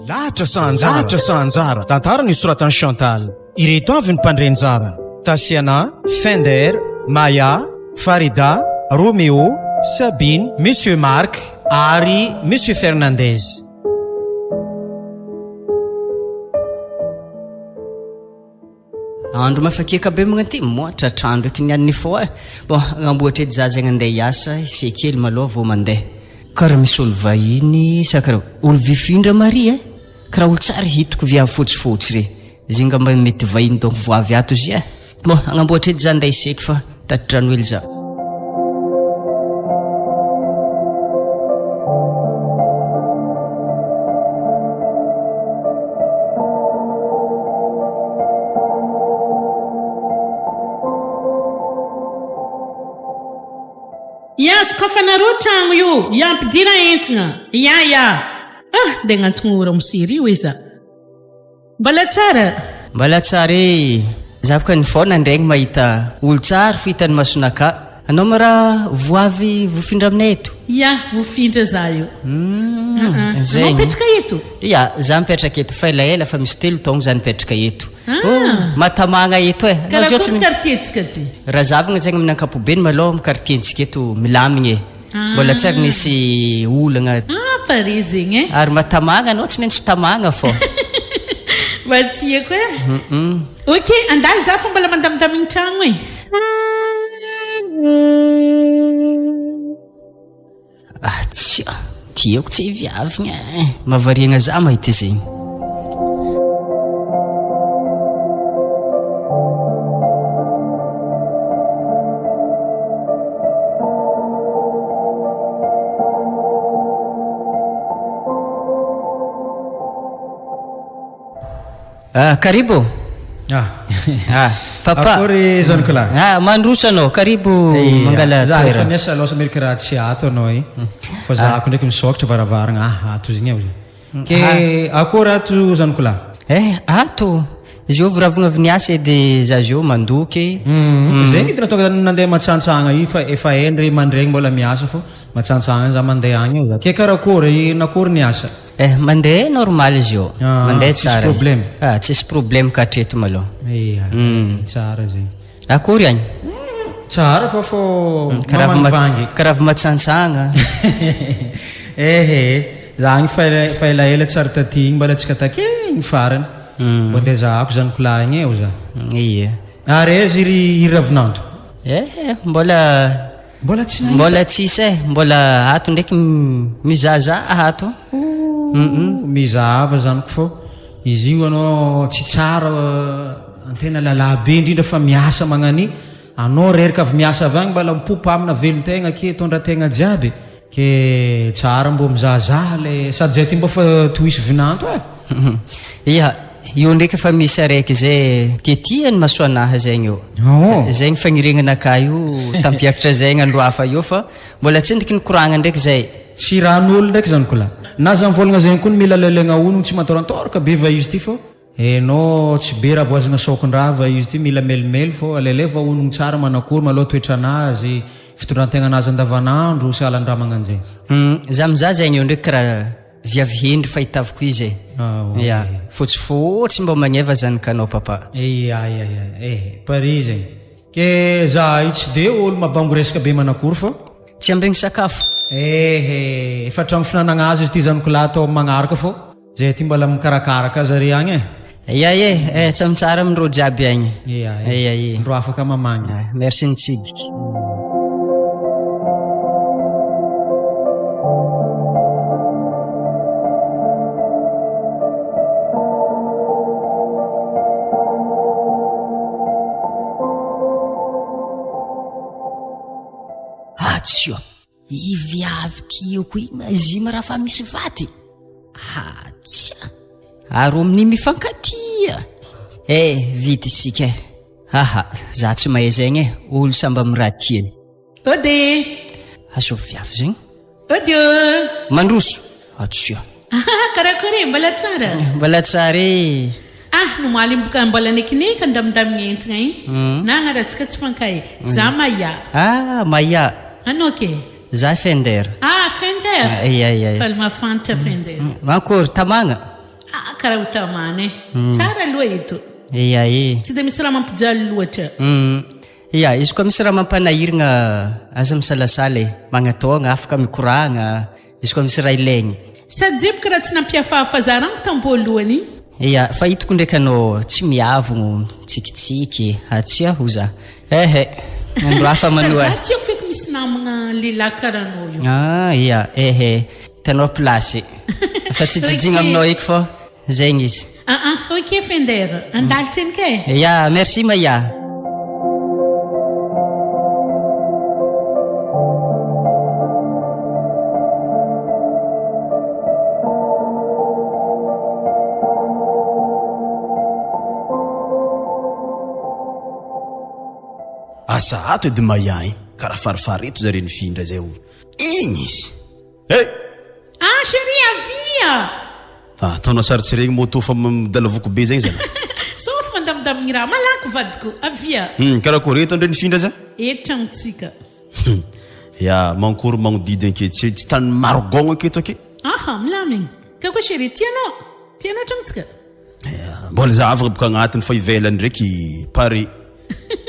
Lahatra sa anjara? Lahatra sa anjara? Tantara nosoratan'i Chantal. Ireto avy ny mpandray anjara, Tasiana, Fender, Maya, Farida, Romeo, Sabine, Monsieur Marc ary Monsieur Fernandez. Andro mafakiaka be magna ty, moa tratr'andro eky niany nifoha eh. Bon, agnamboatra edy za zegny andeha hiasa, ise kely malôha vao mandeha. Kara misy olo vahiny sa kara olo vifindra mari eh, kara olo tsary hitako viavy fotsifotsy re, izy ngamba mety vahiny donc vo avy ato izy eh. Bon, agnamboatra edy za andeha hiseky fa tati-drano hely za. Ya, sokafanareo tragno io, ya ampidira entagna, ya ya. Ah, ndeha agnantogno ramose ry oe za. Mbola tsara. Mbola tsara e! Za boka nifoha nandregny mahita olo tsara fo hitan'ny masonakà. Anao ma raha voavy vofindra aminay eto? Ya, vofindra za io. Hum, Anao zegny. mipetraka eto? Ya, za mipetraka eto fa elaela fa misy telo taogno za nipetraka eto. Ah. Oh, mahatamagna eto e. Anao zao tsy Karakory quartier-tsika ty? Raha zahavagna zegny amin'ny ankapobeny malôha amin'ny quartier-ntsika eto milamigny e. Mbola tsy ary nisy olagna. Ah Paris zegny eh. Ary mba tamagna anao tsy maintsy tamagna fô. Mba tiako eh. Ok, andalo za fa mbola mandamindamigny tragno eh. Ah tsia, tiako tsy viavigna eh. Mahavariagna za mahita zegny. Ah, karibu. Ah. Ah, papa. Akory zanako lahy. Ah, mandroso anao, karibu mangala Za efa toerana. miasa losa merika raha tsy ato anao e. Fa za ko ndraiky misokatra varavaragna ah ato zegny aho. Ke akory ato zanako lahy? Eh, ato. Izy io voravogna avy niasa edy za zio mandoky. Zegny edy nahatonga nandeha matsantsagna io fa efa hain-dre mandregny mbola miasa fô matsantsagna za mandeha agny io za. Ke karakory, nakory ny asa? Eh, mandeha normal izy io. Ah, Mandeha tsisy tsara izy. problème. Ah, tsisy problème ka hatreto malôha. Ia, tsara zegny. Akory agny? Tsara fa fô Karaha avy ma- mamangivangy. karaha avy matsantsagna. Ehe, za agny fa ela fa elaela tsy ary taty igny mbala tsika take igny farany. Mbô ndeha zahako zanako lahy igny e ho za. Ie. Ary aiza iry iry ravinandro? Eh, mbola Mbola tsy nahita. Mbola tsisy e, mbola ato ndraiky mizahazaha ato. Mizahava zanako fô izy io anao tsy tsara antena lalahy be indrindra fa miasa magnani anao reraka avy miasa avy agny mbala mipopa amina velon-tegna ake tondra-tegna jiaby ke tsara mbô mizahazaha le sady zay ty mbô fa tohisy vinanto e. Ia, io ndraiky efa misy araiky zay tiatia ny masoanaha zegny io. Zegny fagniriagnanakahy io tampiakatra zegny andro hafa io fa mbola tsy endriky nikoragna ndraiky zay. Tsy rahan'olo ndraiky zany kola. Na za mivôlagna zegny koa ny mila alailagna onogno tsy mantorantôraka be va izy ty fô enao tsy be raha voazagna sôkin-draha va izy ty mila melimely fô alailaiva onogno tsara manakory malôha toetranazy, fitondrantegnanazy andavanandro sahalan-draha magnanjegny. Za mizaha zegny io ndraiky karaha Viavy hendry fahitaviko izy e. Ya, fotsifotsy mbô magneva zanakanao papa. Ia ia ia eh Paris zegny. Ke za io tsy de olo mabango resaka be manakory fa. Tsy ambegny sakafo. Ehe, efa hatramin'ny fihinanagna azy izy ty zanako lahy atao magnaraka fô zay aty mbola mikarakara ka zare agny e. Ia e, eh tsamy tsara amindreo jiaby agny. Ia e, Ia e. ndro afaka mamangy. Merci nitsidiky. Atsio, i viavy tiako igny ma izy ma raha fa misy vady. Atsia, ary amin'ny mifankatia. Eh, vita isika eh. Aha, za tsy mahay zegny eh, olo samby amin'ny raha tiany. Ode! Azovy viavy zegny. Ode ô! Mandroso! Atsia. Aha, karakory e, mbola tsara? Mbola tsara e! Ah, nomaly mboka mbola nekineka ndamindamigna entigna igny. Na agnaratsika tsy fankahay. Za Maya. Ah, Maya. Anao ke? Za Fender. Ah, Fender. Ia, ia. Faly mahafantatra Fender. Mankory, tamagna? Ah, karaha ho tamana e. Tsara aloha eto. Ia e. Tsy dia misy raha mampijaly loatra. Ia, izy koa misy raha mampanahiragna aza misalasala e. Magnataogna, afaka mikoragna, izy koa misy raha ilaigny. Sady zay boka raha tsy nampihafahafa za rango tam-boalohany igny. Ia, fa hitako ndraiky anao tsy miavogno, mitsikitsiky, atsia ho za. Ehe, andro hafa manoa Sady za tiako feky misy namagna lehilahy karaha anao io. Ah, ia, ehe, hitanao place. Fa tsy jijigna aminao eky fô zegny izy. Ah ah, ok Fender, andalitra eny kay. Ia, merci Maya. Asa ato edy Maya ein, karaha farifary eto zare nifindra zay o. Igny izy. Hey! Ah chérie avia! Ah, ataonao sary tsy regny moto fa midalavoko be zegny zalahy. Sauf mandamindamigny raha malaky vadiko, avia! Hum, karakory eto andre nifindra za? Eto tragnontsika. Hum, ya mankory magnodidy ankehitriny tsy tany maro gôgno aketo ake. Aha, milamigny. Ka koa chérie, tianao? Tianao tragnontsika? Mbola zahavagna boka agnatiny fa ivelany ndraiky pare.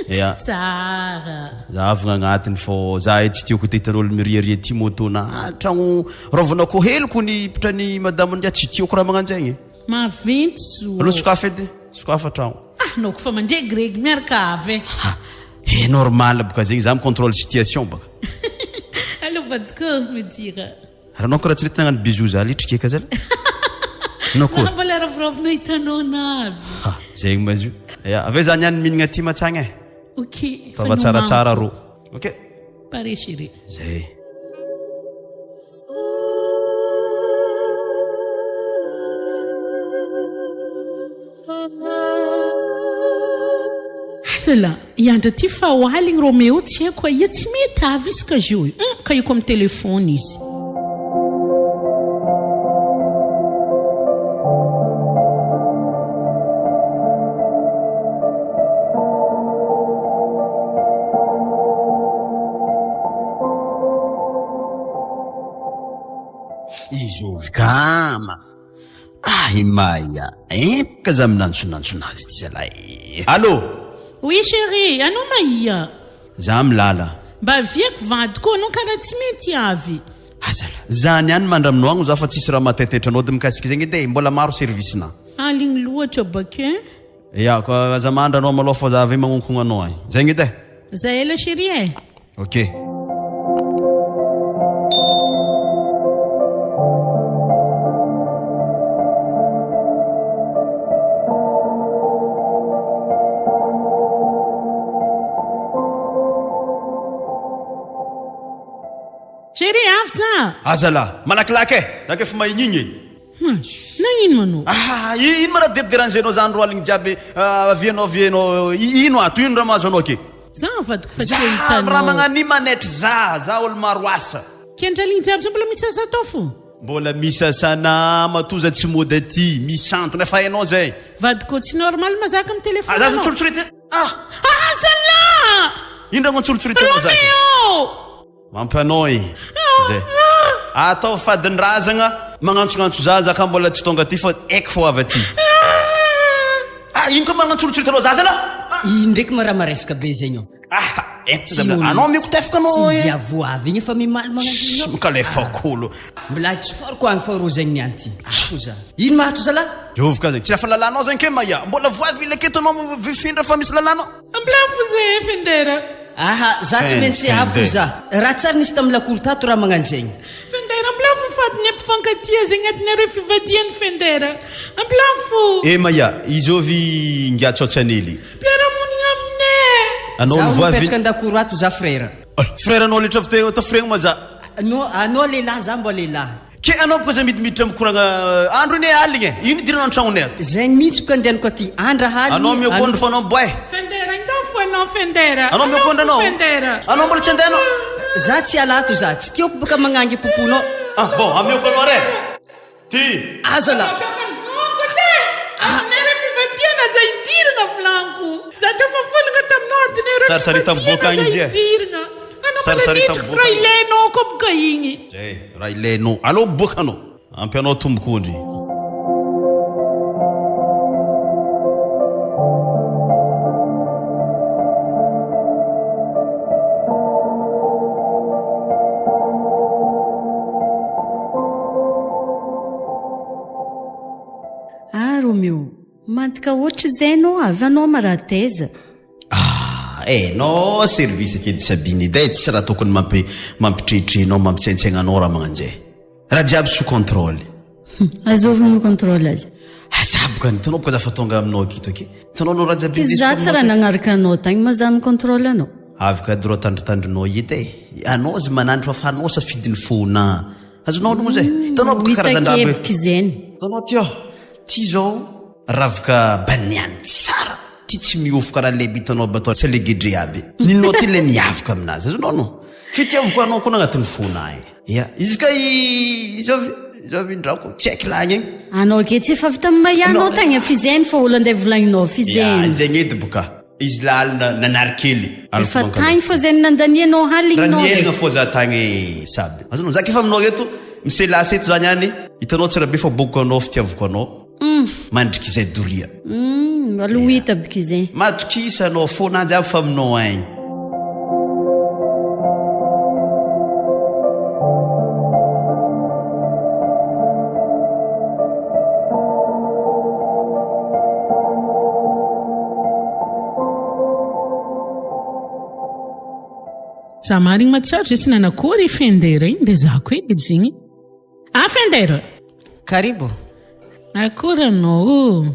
Ya. Tsara. Zahavagna agnatiny fô za tsy tiako hitahitan'olo miriaria ty moto na tragno raovanako heloko ny hipotrany madame ndria tsy tiako raha magnanjegny. Maventy zo. Aleo sokafy edy, sokafa tragno. Ah nao kofa mandregiredy miaraka avy e. Ha, eh normal boka zegny za mi-contrôle situation baka. Aleo vadiko midira. Ary anao karaha tsy nety nagnano bisou za le trikeka zala. Anao koa. Za mbola ravoravo hitanao navy. Ha, zegny ma izy io. Ya, avy eo za niany mihinagna aty matsagna e. Ok. Ataova tsaratsara rô. Ok. Pare chérie. Zay. Azala, hiandry aty fa ho aligny Roméo tsy haiko aia tsy mety avy izy ka zio io. Hum, ka eko amin'ny téléphone izy. Izovy kama. Ah i Maya, empaka za minantsonantsona azy ty zalahy e. Allô! Oui chérie, anao mahia? Za milala. Mba aviako vadiko anao karaha tsy mety avy. Azala, zany ihany mandra aminao agny za fa tsisy raha mahataitaitra anao de mikasika zegny edy e, mbola maro service-na. Aligny loatra baka e. Ya, koa aza mandra anao malôha fa za avy magnonkogna anao agny. Zegny edy e. Za ela chérie e. Ok. Chérie avy za. Azalahy, malakilaky e! Za k'efa mahignigny edy. Hum, nagnino ma anao? Ah, ino ma raha deriderangenao zany ro aligny jiaby avianao avianao ino ato, ino raha mahazo anao ake? Za vadiko fa Za tsy hitanao. raha magnano manaitry za, za olo maro asa. Kendry aligny jiaby zao mbola misy asa atao fo. Mbola misy asa nama toza tsy mody aty, misy antony efa hainao zay. Vadiko tsy normal mazaka am telephone Ah, za anao. nitsorotsoritina. Ah! Ah, zalahy! Ino raha nitsorotsoritinao za ake? Roméo! Mampanao e! Zay. Ataovy fadin-drazagna magnantsognantso zaza ka mbola tsy tonga aty fa haiko fa ho avy aty. Ah, ino koa magnantsoritsoritra zaza anao? Ino ndraiky ma raha maresaka be zegny ao? Ah, entitra za Anao ameko tefaka anao e. Tsy viavy avy igny efa mimaly magnano igny anao. Mikalefak'olo. Mbola tsy forko agny fa rô zegny niany ty. Ato za. Ino maha ato zalahy? Jovy zegny. Tsy efa lalanao zegny ke Maya. Mbola voavy ilay aketo anao mifindra fa misy lalanao. Ambilafo zay Fendera. Aha, za tsy maintsy afo za. Raha tsary nisy tamin'ny lakoro tato raha magnano zegny. Fendera, ambilafo fadiny mpifankatia zegny adinareo fivadiany Fendera. Ambilafo. Eh Maya, izôvy ngiahy tsaotsanely. Mpiara-monigna aminay. Anao Za olo voavy. mipetraka an-dakoro ato za frère. Frère anao letra avy teo tafiregny ma za. Anao anao lehilahy za mbo lehilahy. Ke anao boka zay midimiditra mikoragna andro anie aligny e! Ino idiranao antragnonay ato? Zegny mintsy boka andehanako aty andra haligny. Anao miokondro fa anao boay. Fendera indao fo anao Fendera. Anao miokondro anao. Fendera. Anao mbola tsy andeha anao. Za tsy hiala ato za, tsy tiako boka magnangy poponao. Ah bon, amioko anao re. Ty. Aza la. Azonay re fivadiana. aza idirana volaniko. Za teo fa mivolagna taminao adiny ireo Sarisarita miboaka agny izy e. idirana. Anao mbola Sarisarita nidriky miboaka raha agny. ilainao koa boka igny. Zay, raha ilainao. Aleo miboaka anao. Ampianao tombok'ondry. Ah Romeo, mantika ohatry izay anao avy anao ma raha taiza. Ah, eh, no service kely Sabine edy eh, tsisy raha tokony mampi mampitrehitrehynao mampitsaintsaigna anao raha magnanjay. Raha jiaby sous contrôle. Azovy mi contrôle azy. Za boka hitanao boka za fa tonga aminao aketo ake. Hitanao anao raha jiaby Za tsy raha nagnaraka anao tagny ma za mi contrôle anao. Avy ka droit tandritandrinao ety e. Anao zy manandro fa fa anao safidiny fona. Azonao aloha zay. Hitanao boka karazan-draha be. Hitakebiky zegny. Hitanao ty aho. Ty zao ravaka baniany tsara. Ty tsy miofo karaha le hitanao aby atao tsy le gedre aby. Ninao ty le miavaka aminazy. Azonao no. Fitiavako anao koa agnatin'ny fona e. Ya, izy ka i zao zao indrako tsy haiko lagny igny. Anao ke tsy efa avy tamin'ny mahianao tagny fizeny fa olo andeha volagninao Ya, fizeny. zegny edy boka. Izy lalina nanary kely. Efa tagny fô zegny nandanianao Raha haligninao nielagna fô za tagny saby. Azonao, za kefa aminao eto, miselasy eto zany any, hitanao tsara be fa bokiko anao fitiavako anao. Mandriky izay doria. Aloha hita boka izay. Matokisa anao fona jiaby fa aminao agny. Za marigny mahatsiaro zay tsy nanakory i Fender igny de za koa edy igny. Ah Fender! Karibo. Akory anao ô.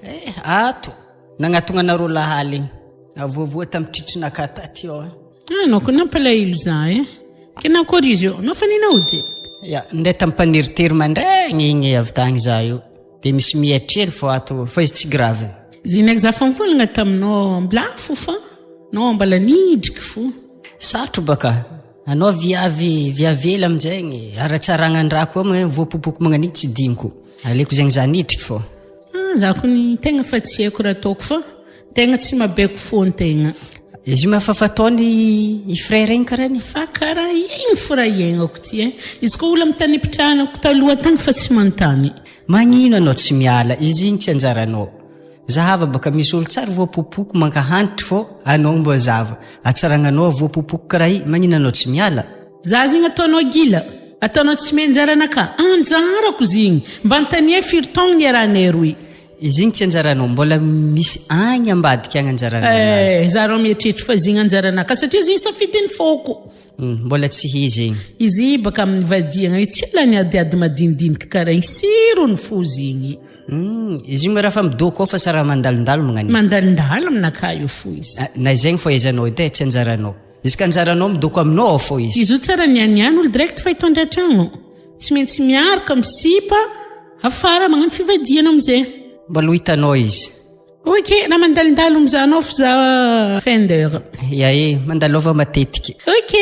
Eh, ato. Nagnatogna anareo lahaly igny. Avoavoa tamin'ny tritrinakahy taty ao. eh. Ah, anao koa nampalahelo za eh. Ke nakory izy io? Anao fa nina ody? Ya, ndeha tamin'ny mpaniritery mandraigny igny avy tagny za io. De misy mietry hely fô ato, fa izy tsy grave. Izy ndraiky za fa nivolagna taminao mblafo fa nao mbala nidriky fo. Sarotro baka. Anao viavy viavy ela aminjegny, ara-tsaragnan-draha koa moa voapopoko magnan'igny tsy diniko. Aleoko zegny za nidriky fô. Ah, za ko ny tegna fa tsy haiko raha ataoko fa tegna tsy mabeko fo antegna. Izy io mafa fataony i frère igny karaha ny. Fa karaha igny fo raha iaignako ty eh. Izy koa olo amy tany ipitrahanako taloha tagny fa tsy manontany. Magnino anao tsy miala, izy igny tsy anjaranao. Zahava baka misy olo tsary voapopoko mankahantitry fô anao mbo zava. Atsaragnanao voapopoko karaha i, magnino anao tsy miala? Za zegny ataonao gila, ataonao tsy mey anjaranakahy, anjarako zegny, mba antania firy taogno niarahanay roe. Izy igny tsy anjaranao, mbola misy agny ambadika agny anjaranao anazy. Eh, za rô mieritreritra fa zegny anjaranakahy satria zegny safidin'ny fôko. Mbola tsy izy igny. Izy baka amin'ny vadiagna io tsy ela niadiady madinidiniky karaha igny, sirony fo zegny. Izy io raha fa midoko ao fa sa raha mandalondalo magnan'io. Mandalondalo aminakahy io fo izy. Na zegny fô aizanao edy e, tsy anjaranao. Izy ka anjaranao midoko aminao ao fô izy. Izy io tsara nianiany olo direct fa hitondra tragno. Tsy maintsy miaraka misipa afara magnano fivadiana amizay. Mbola ho hitanao izy. Ok, raha mandalondalo mizaha anao fa za Fender. Ya e, mandalova matetiky. Ok.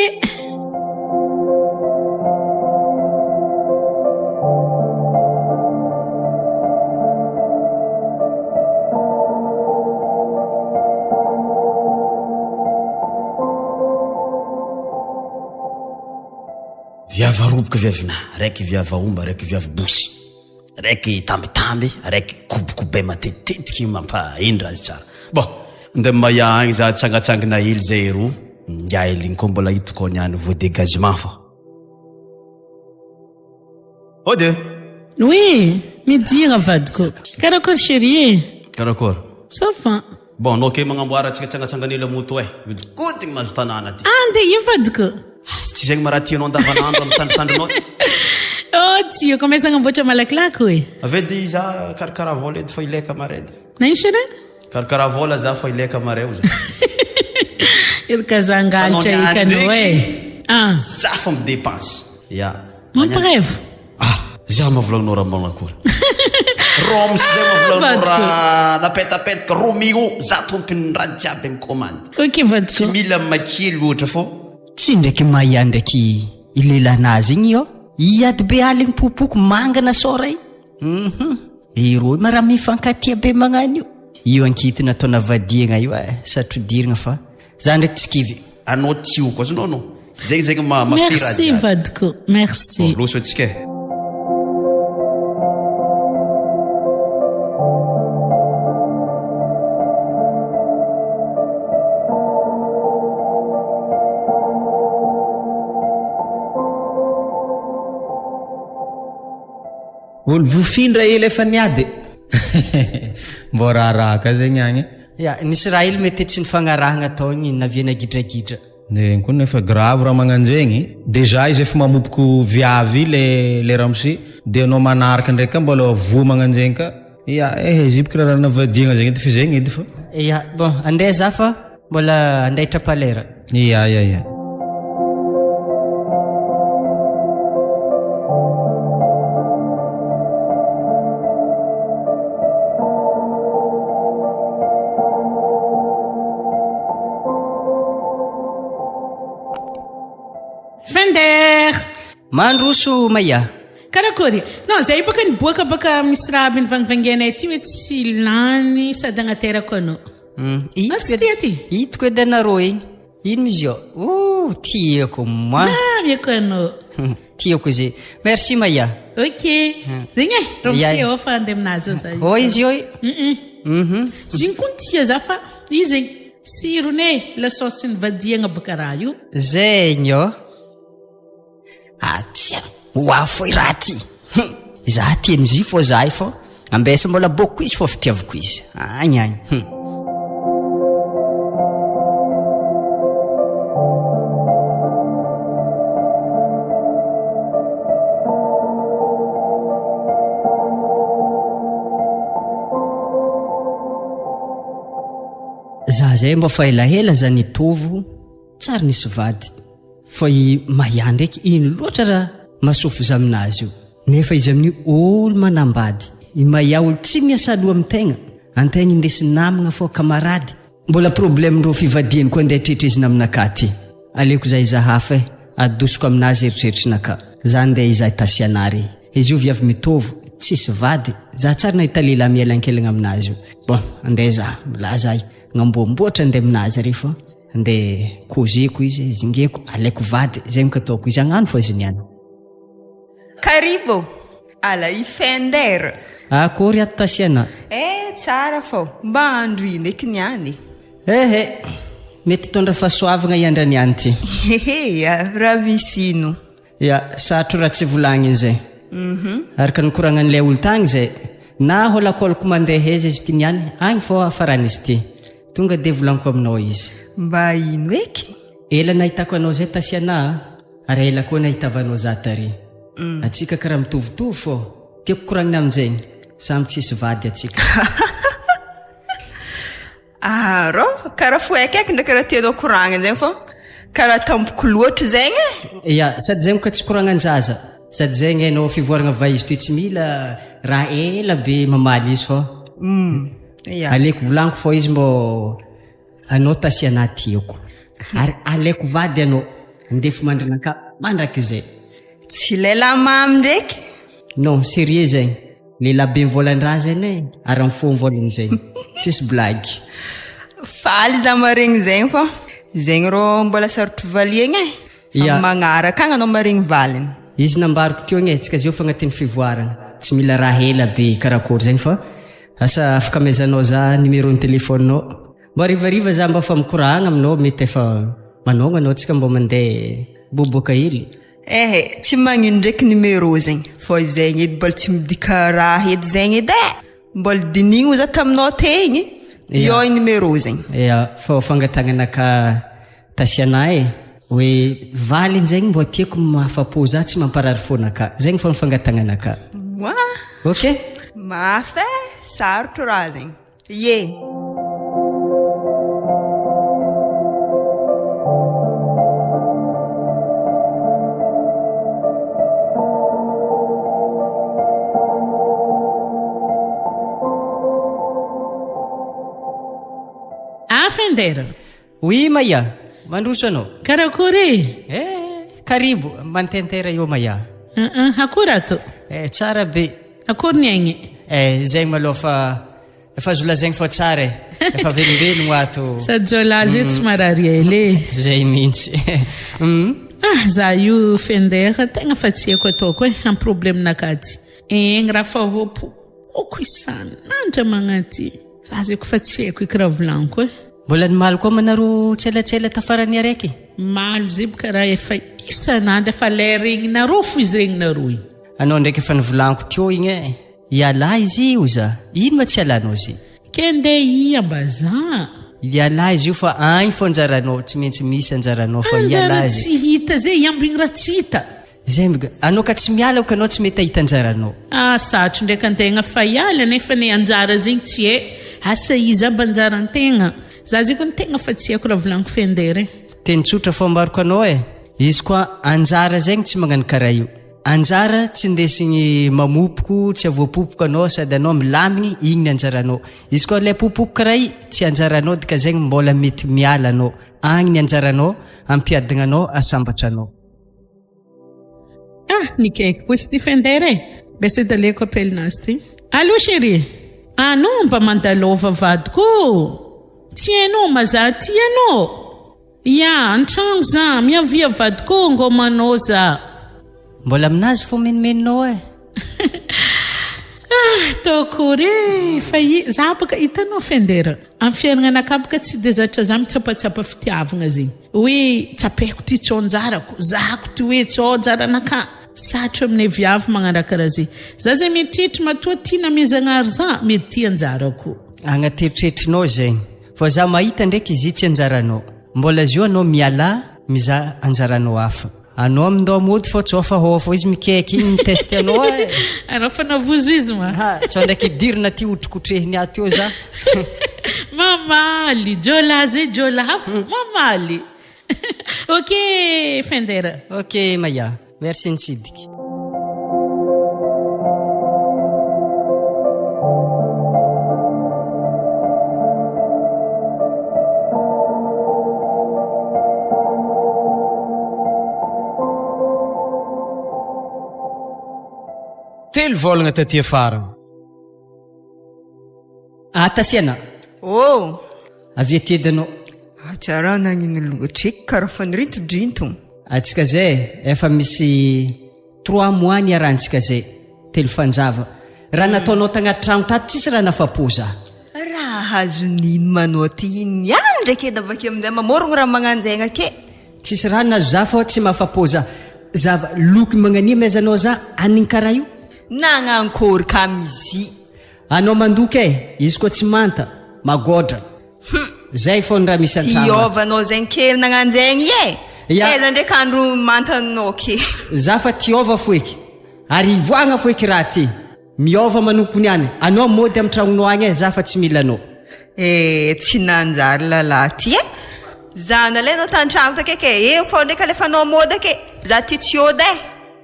Viava roboka viavina, raiky viava omba, raiky viavy bosy, raiky tambitamby, raiky kobokobay matetitetiky mampahendra azy tsara. Bon, ndeha Maya agny za tsangatsangina hely zay eroa, ngiahy hely igny koa mbola hitako ao niany voa dégagement fô. Ode! Oui, midira vadiko. Karakory chérie e? Karakory? Ça va. Bon, anao ke magnamboara antsika tsangatsangana ela moto e. Mihodikodigny mahazo tanàna ty. Andeha io vadiko. Tsy zegny ma raha tianao andavanandro amin'ny tandrotandronao. Oh, tiako amaiza agnamboatra malakilaky oe. Avy edy za karakara vola edy fa ilaika mare edy. Na ino chérie? Karakara vola za fa ilaika mare o za. Ery ka za angalatra eky anao e. Ah. Za fa midepense. Ya. Mampirevy. Ah, za mahavolagnao raha manakory. Roms zay mahavolagnao raha napetapetaka Romeo, za tompon'ny raha jiaby micommande. Ok vadiko. Tsy mila makely loatra fô. Tsy ndraiky Maya ndraiky i lelanazy igny io. Hiady be aligny popoko mangana sôra igny. Hum. Leroy ma raha mifankatia be magnano io. Io ankihitina atao navadiagna io eh, sarotra fa za ndraiky tsy kivy. Anao tioko, azonao anao. Zegny zegny ma mafy raha Merci jiaby. vadiko, merci. Bon, loso antsika e. Olo vofindra ela efa niady. Mbô raharaha ka zegny agny. Ya, nisy raha hely mety tsy nifagnarahagna tao igny naviana gidragidra. Zegny koa nefa grave raha magnanjegny. Déjà izy efa mamopoko viavy le le ramose de anao manaraka ndraiky ka mbola voa magnanjegny ka. Ya eh izy io raha navadiagna zegny edy fa zegny edy fa. Ya, bon andeha za fa mbola andeha hitrapalera. Ya ya ya. Fender! Mandroso Maya. Karakory? Non, zay baka niboaka baka misy raha aby nivangivangianay aty hoe tsy lany sady agnaterako anao. Mm. Ah, tsy tia ty? Hitako edy anareo igny. Ino izy io? Oh, tiako ma. Mamy anao. Tiako izy. Merci Maya. Ok. Zegny e, Ya. ramose ao fa andeha aminazy ao za. Oh, izy io. Mhm. Zegny koa ny tia za fa izy e, sirony e, lasôsy nivadiagna baka raha io. Zegny ô. Atsia, ho avy fô i raha ty. Hum, za tian'izy io fô za io fô ambesa mbola bôko izy fô fitiavako izy. Agny agny. Hum. Za zay mba fa elaela za nitovo tsary nisy vady. Fa i Maya ndraiky ino loatra raha masofo za aminazy io? Nefa izy amin'io olo manambady. I Maya olo tsy miasa loha amin'ny tegna, antegna indesy namagna fô camarade. Mbola problème ndreo fivadiany koa ndeha tretrezina aminakahy ty. Aleoko za hizaha hafa eh, adosoko aminazy eritreritrinakahy. Za ndeha hizaha Tasiana re. Izy io viavy mitovy, tsisy vady, za tsary nahita lehilahy mielankelagna aminazy io. Bon, andeha za, milaza ahy, gnamboamboatra ndeha aminazy re fa. Nde kozeko izy, zingeko, alaiko vady, zay mko ataoko izy agnano fô izy niany. Karibo! Ala i Fender! Akory ato Tasiana? Eh, tsara fô, mba andro ino eky niany e? Ehe, mety hitondra fahasoavagna i andra niany ty. Ehe, raha misy ino? Ya, sarotro raha tsy volagniny zay. Araka ny koragnan'ilay olo tagny zay, na hôlakôlako mandeha aiza izy ty niany, agny fô hafaran'izy ty. Tonga de volagniko aminao izy. Mba ino eky? Ela nahitako anao zay Tasiana a, ary ela koa nahitavanao za tary. Atsika karaha mitovitovy fô, tiako koragnina aminjegny, samy tsisy vady atsika. Ah rô, karaha fohaiky eky ndraiky raha tianao koragnina zegny fô karaha tampoko loatra zegny e. Ya, sady zegny koa tsy koragnan-jaza, sady zegny hainao fivoaragna vaizy toy tsy mila raha ela be mamaly izy fô Ya. aleoko volagniko fô izy mbô anao tasiana tiako ary aleoko vady anao andefo mandrinakà mandrakizay. Tsy lehilahy mamy ndraiky. Non, sérieux zegny. Lehilahy be mivôlan-draha zegny e, ary amin'ny fo mivôlagna zegny. Tsisy blague. Faly za maregny zegny fa zegny rô mbola sarotro valiagna e. Ya. Amin'ny magnaraka agny anao maregny valiny. Izy nambariko teo igny e, tsika zio efa agnatin'ny fivoarana. Tsy mila raha ela be karakory zegny fa asa afaka amezanao za numéro-n'ny téléphone-nao. Mbô harivariva za mba fa mikoragna aminao mety efa manôgna anao tsika mbô mandeha boboaka hely. Ehe, tsy magnino ndraiky numéro zegny, fô zegny edy mbola tsy midika raha edy zegny edy e! Mbola dinihigny za taminao tegny, io i numéro zegny. Ya, fô fangatagnanakahy Tasiana e, hoe valiny zegny mbô tiako mahafapo za tsy mamparary fônakahy, zegny fô ny fangatagnanakahy. Oa! Ok? Mafy e, sarotro raha zegny. Ie. Afender. Oui Maya, mandroso anao. Karakory e? Eh, karibo, mantentera eo Maya. Uh-uh, akory ato? Eh, tsara be. Akory ny aigny? Eh, zegny malôha fa. Efa azo lazaigny fa tsara e. Efa velombelogno ato. Sady jiolahy zay tsy marary ela e. Zay mihitsy. Ah, za io Fender tegna fa tsy haiko ataoko e, am problème-nakahy ty. Egny raha fa voapoko isan'andro magnaty. Za zay ko fa tsy haiko eky raha volagniko e. Mbola nimaly koa manareo tselatsela tafarany araiky. Maly zay boka raha efa isan'andro efa lay regninareo fo izy regninareo igny. Anao ndraiky efa nivolaniko teo igny e. Ialahy izy io za. Ino ma tsy ialanao izy? Ke ndeha ia mbazaha. Ialahy izy io fa agny fo anjaranao, tsy maintsy misy anjaranao fa Anjara ialahy izy. tsy hita zay, iambigny raha tsy hita. Zay mg, anao ka tsy miala ok anao tsy mety ahita anjaranao. Ah sarotro ndraiky antegna fa hiala nefa ny anjara zegny tsy hay, asa iza aby anjarantegna, za zegny kony tegna fa tsy haiko raha volagniko fender e. Teny tsotra fo ambariko anao e, izy koa anjara zegny tsy magnano karaha io. Anjara tsy ndesigny mamopoko tsy avoapopoko anao sady anao milamigny igny ny anjaranao. Izy koa le popoko karaha i tsy anjaranao dika zegny mbola mety miala anao agny ny anjaranao ampiadagna anao asambatra anao. Ah nikaiky koa izy ty Fender e! Mbesa edy aleoko appel nazy ty. Allô chérie! Anao mba mandalova vadiko ô! Tsy hainao ma za ty anao? Ya, an-tragno za, miavia vadiko ô, ngômanao za. Mbola aminazy fô menomenonao eh. Ah, atao akory eh, fa i, za baka hitanao Fender, amin'ny fiaignananakahy baka tsy de zatra za mitsapatsapa fitiavagna zegny, hoe tsapaiko ty tsao anjarako, zahako ty hoe tsao anjaranakahy, sarotro aminay viavy magnano raha karaha zegny, za zegny mieritreritra matoa ty namezanahary za, mety ty anjarako. Agnaty eritreritrinao zegny. Vao za mahita ndraiky izy tsy anjaranao. Mbola zio anao mialà mizaha anjaranao hafa. Anao mindao mody fô tsao fa hôfô izy mikaiky igny miteste anao eh. Anao fa navozo izy ma. Ha, tsao ndraiky idirina aty hotrokotrehiny ato eo za. Mamaly, jiolahy zay jiolahy fo, mamaly. Ok Fender. Ok Maya. Merci nitsidika. Telo vôlagna taty afara. Ah, Tasiana. Oh! Avy aty edy anao. Ah, tsara nagnino loatra eky karaha fa nirintodrinto. Antsika zay efa misy trois mois niarahantsika zay, telo fanjava. Raha nataonao tagnaty tragno tato tsisy raha nafapo za. Raha azon'ino manao ty ino ihany ndraiky edy avake amin'izay mamorogno raha magnanjaigna ake. Tsisy raha nahazo za fô tsy mahafapo za. Zava loky magnania maizanao za anigny karaha io. Nagnankory ka mizi. Anao mandoky e, izy koa tsy manta, magôdra. Hum. Zay fô ny raha misy an-tragno ato. Hiôva anao zegny kely nagnanjegny e! Ya. Aiza ndraiky andro manta anao ke. Za fa tiôva fo eky. Ary ivoahagna fo eky raha ty. Miôva manompo ny any. Anao mody am tragnonao agny e, za fa tsy mila anao. Eh, tsy nanjary lalahy ty e! Za nalainao tan-tragno take ke, eo fô ndraiky alefanao mody ake, za ty tsy hody e!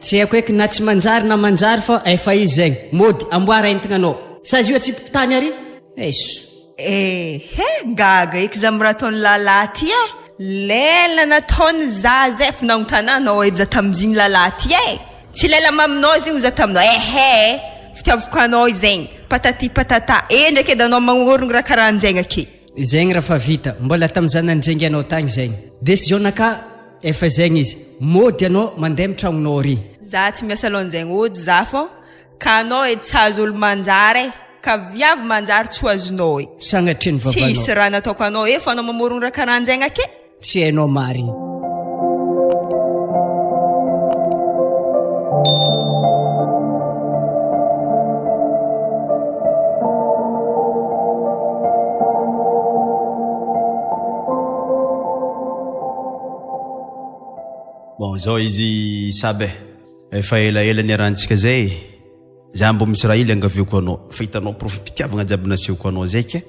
Tsy haiko eky na tsy manjary na manjary fa efa izy zegny. Mody, amboara entigna anao. Sa izy io atsipiko tany ary? Eish. Ehe, gaga eky za am raha ataon'ny lalahy ty e! Lela nataony za zay efa nagnontany anao edy za taminjigny lalahy ty e! Tsy lela maminao zegny za taminao, ehe, fitiavako anao izegny, patati patata, e ndraiky edy anao magnôrogno raha karahanjegny ake. Zegny raha fa vita, mbola tam za nanjengy anao tagny zegny. Décision naka efa zegny izy, mody anao mandeha am tragnonao ary. Za tsy miasa alohan'zegny ody za fô Ka anao e tsy azo olo manjary e ka viavy manjary tsy ho azonao e. Sagnatria ny vavanao. Tsisy raha nataoko anao e fa anao mamorogno raha karanjegny ake. Tsy hainao marigny. Bon zao izy Saba e. Efa elaela niarahantsika zay e! Za mbô misy raha hely angaviako anao, fa hitanao porofom-pitiavagna jiaby nasehoko anao zay ke,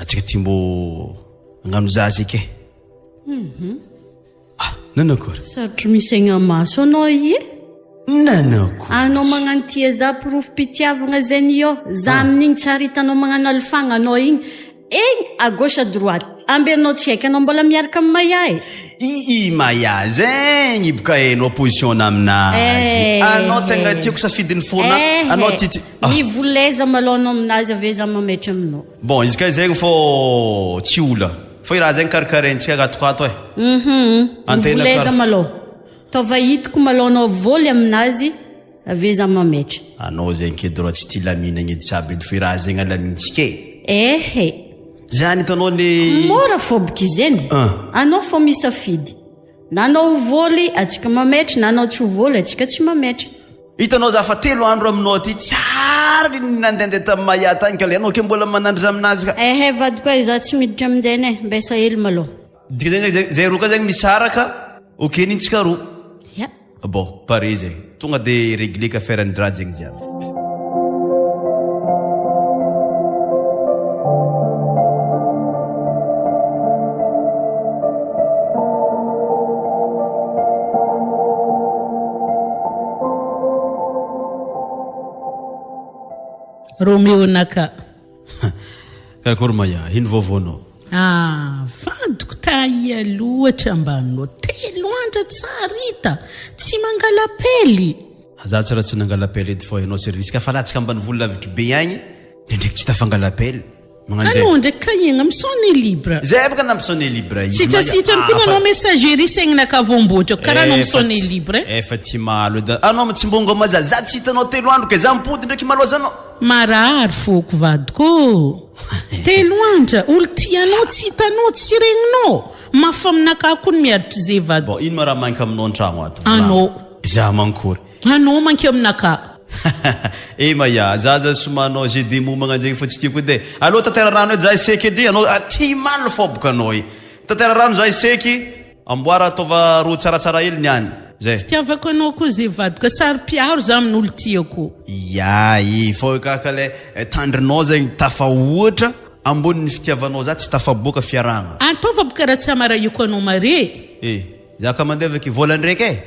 antsika ty mbô hagnano zaza eky e! Ah! Nanakory? Sarotro misy aigna maso anao ie. Nanakory? Anao magnano tia za porofom-pitiavagna zegny io, za amin'igny tsary hitanao magnano alifagna anao igny. Egny à gauche à droite. Amberinao tsy haiko anao mbola miaraka amin'i Maya e. I i Maya zegny boka hainao position aminazy. Anao tegna tiako safidin'ny fona anao ty ty. Mivoleza malôha anao aminazy avy eo za mametra aminao. Bon izy kay zegny fô tsy ola. Fô i raha zegny karakaraintsika akato akato e. Hum mivoleza malôha. Taova hitako malôha anao voly aminazy avy eo za mametra. Anao zegny ke droit tsy tia laminagna edy jiaby edy fô i raha zegny alamintsika e. Ehe. Zany hitanao le. Mora fôbiky zegny. Anao fô misafidy. Na anao ho voly atsika mametra na anao tsy ho voly atsika tsy mametra. Hitanao za fa telo andro aminao aty tsary ny nandehandeha tamin'ny Maya tagny ka le anao ke mbola manandrina aminazy ka. Ehe vadiko e za tsy miditra aminjegny e mbesa hely malôha. Dikan'izay zay zay roa ka zegny misaraka ok nintsika roa. Ya. Bon pare zegny tonga de regleko affaire ny raha zegny jiaby. Romeo naka. Karakôry Maya, ino vaovaonao? Ah, vadiko tahia loatra mba anao telo andra tsary hita, tsy mangalapely. Za tsy raha tsy nangalapely edy fô ianao service ka fa latsaka ambanivolo lavitry be agny ndraindraiky tsy tafangalapely. Magnano zay. Anao ndraiky kahiagna mi-sonner libre. Zay bôka nampisonner libre izy. Sitrasitrany koa nanao messagerie saignanakahy voamboatra karaha anao mi-sonner libre. Efa ty malo edy. Anao tsy mbongo maza za tsy hitanao telo andro ke za mipody ndraiky maloza anao. Marary foko vadiko ô! Telo andra, olo tia anao tsy hitanao, tsy regninao, mafy aminakahy koa ny miaritry ze vadiko. Bon, ino ma raha manka aminao antragno ato? Volagno. Anao. Za mankory? Anao manke aminakahy. Eh Maya, za aza somanao j'ai des mots magnanjegny fa tsy tiako edy e. Allo tantera rano edy za hiseky edy, anao aty maly fôboko anao i. Tantera rano za hiseky. Amboara ataova ro tsaratsara hely ny any. Zay. Fitiavako anao koa ze vadiko saro-piaro za amin'olo tiako. Ya e, fô kaka le tandrinao zegny tafahoatra ambonin'ny fitiavanao za tsy tafaboaka fiarahagna. Ataova boka raha tsy amarahiko anao mare. E, za ka mandeha avy ake vola ndraiky e.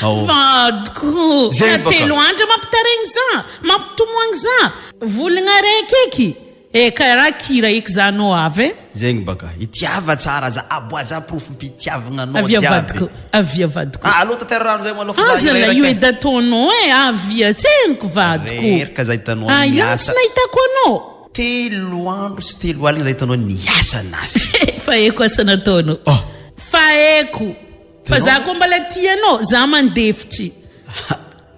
Ao. Vadiko, Zegny na baka. telo andro mampitaraigny za, mampitomoagny za, volagna araiky eky. Eh karaha kira eky za anao avy eh. Zegny baka, itiava tsara za, aboa za porofom-pitiavagna anao Avia jiaby. vadiko, avia vadiko. Ah aleo tantera rano zay malôha fa za Aza la reraka io eh. edy ataonao eh, avia tseniko vadiko. Reraka za hitanao Ah io niasa. tsy nahitako anao. Telo andro sy telo aligna za hitanao niasa nafy. Fa haiko asa nataonao. Oh. Fa haiko. Fa za koa mbola tia anao, za mandefitry.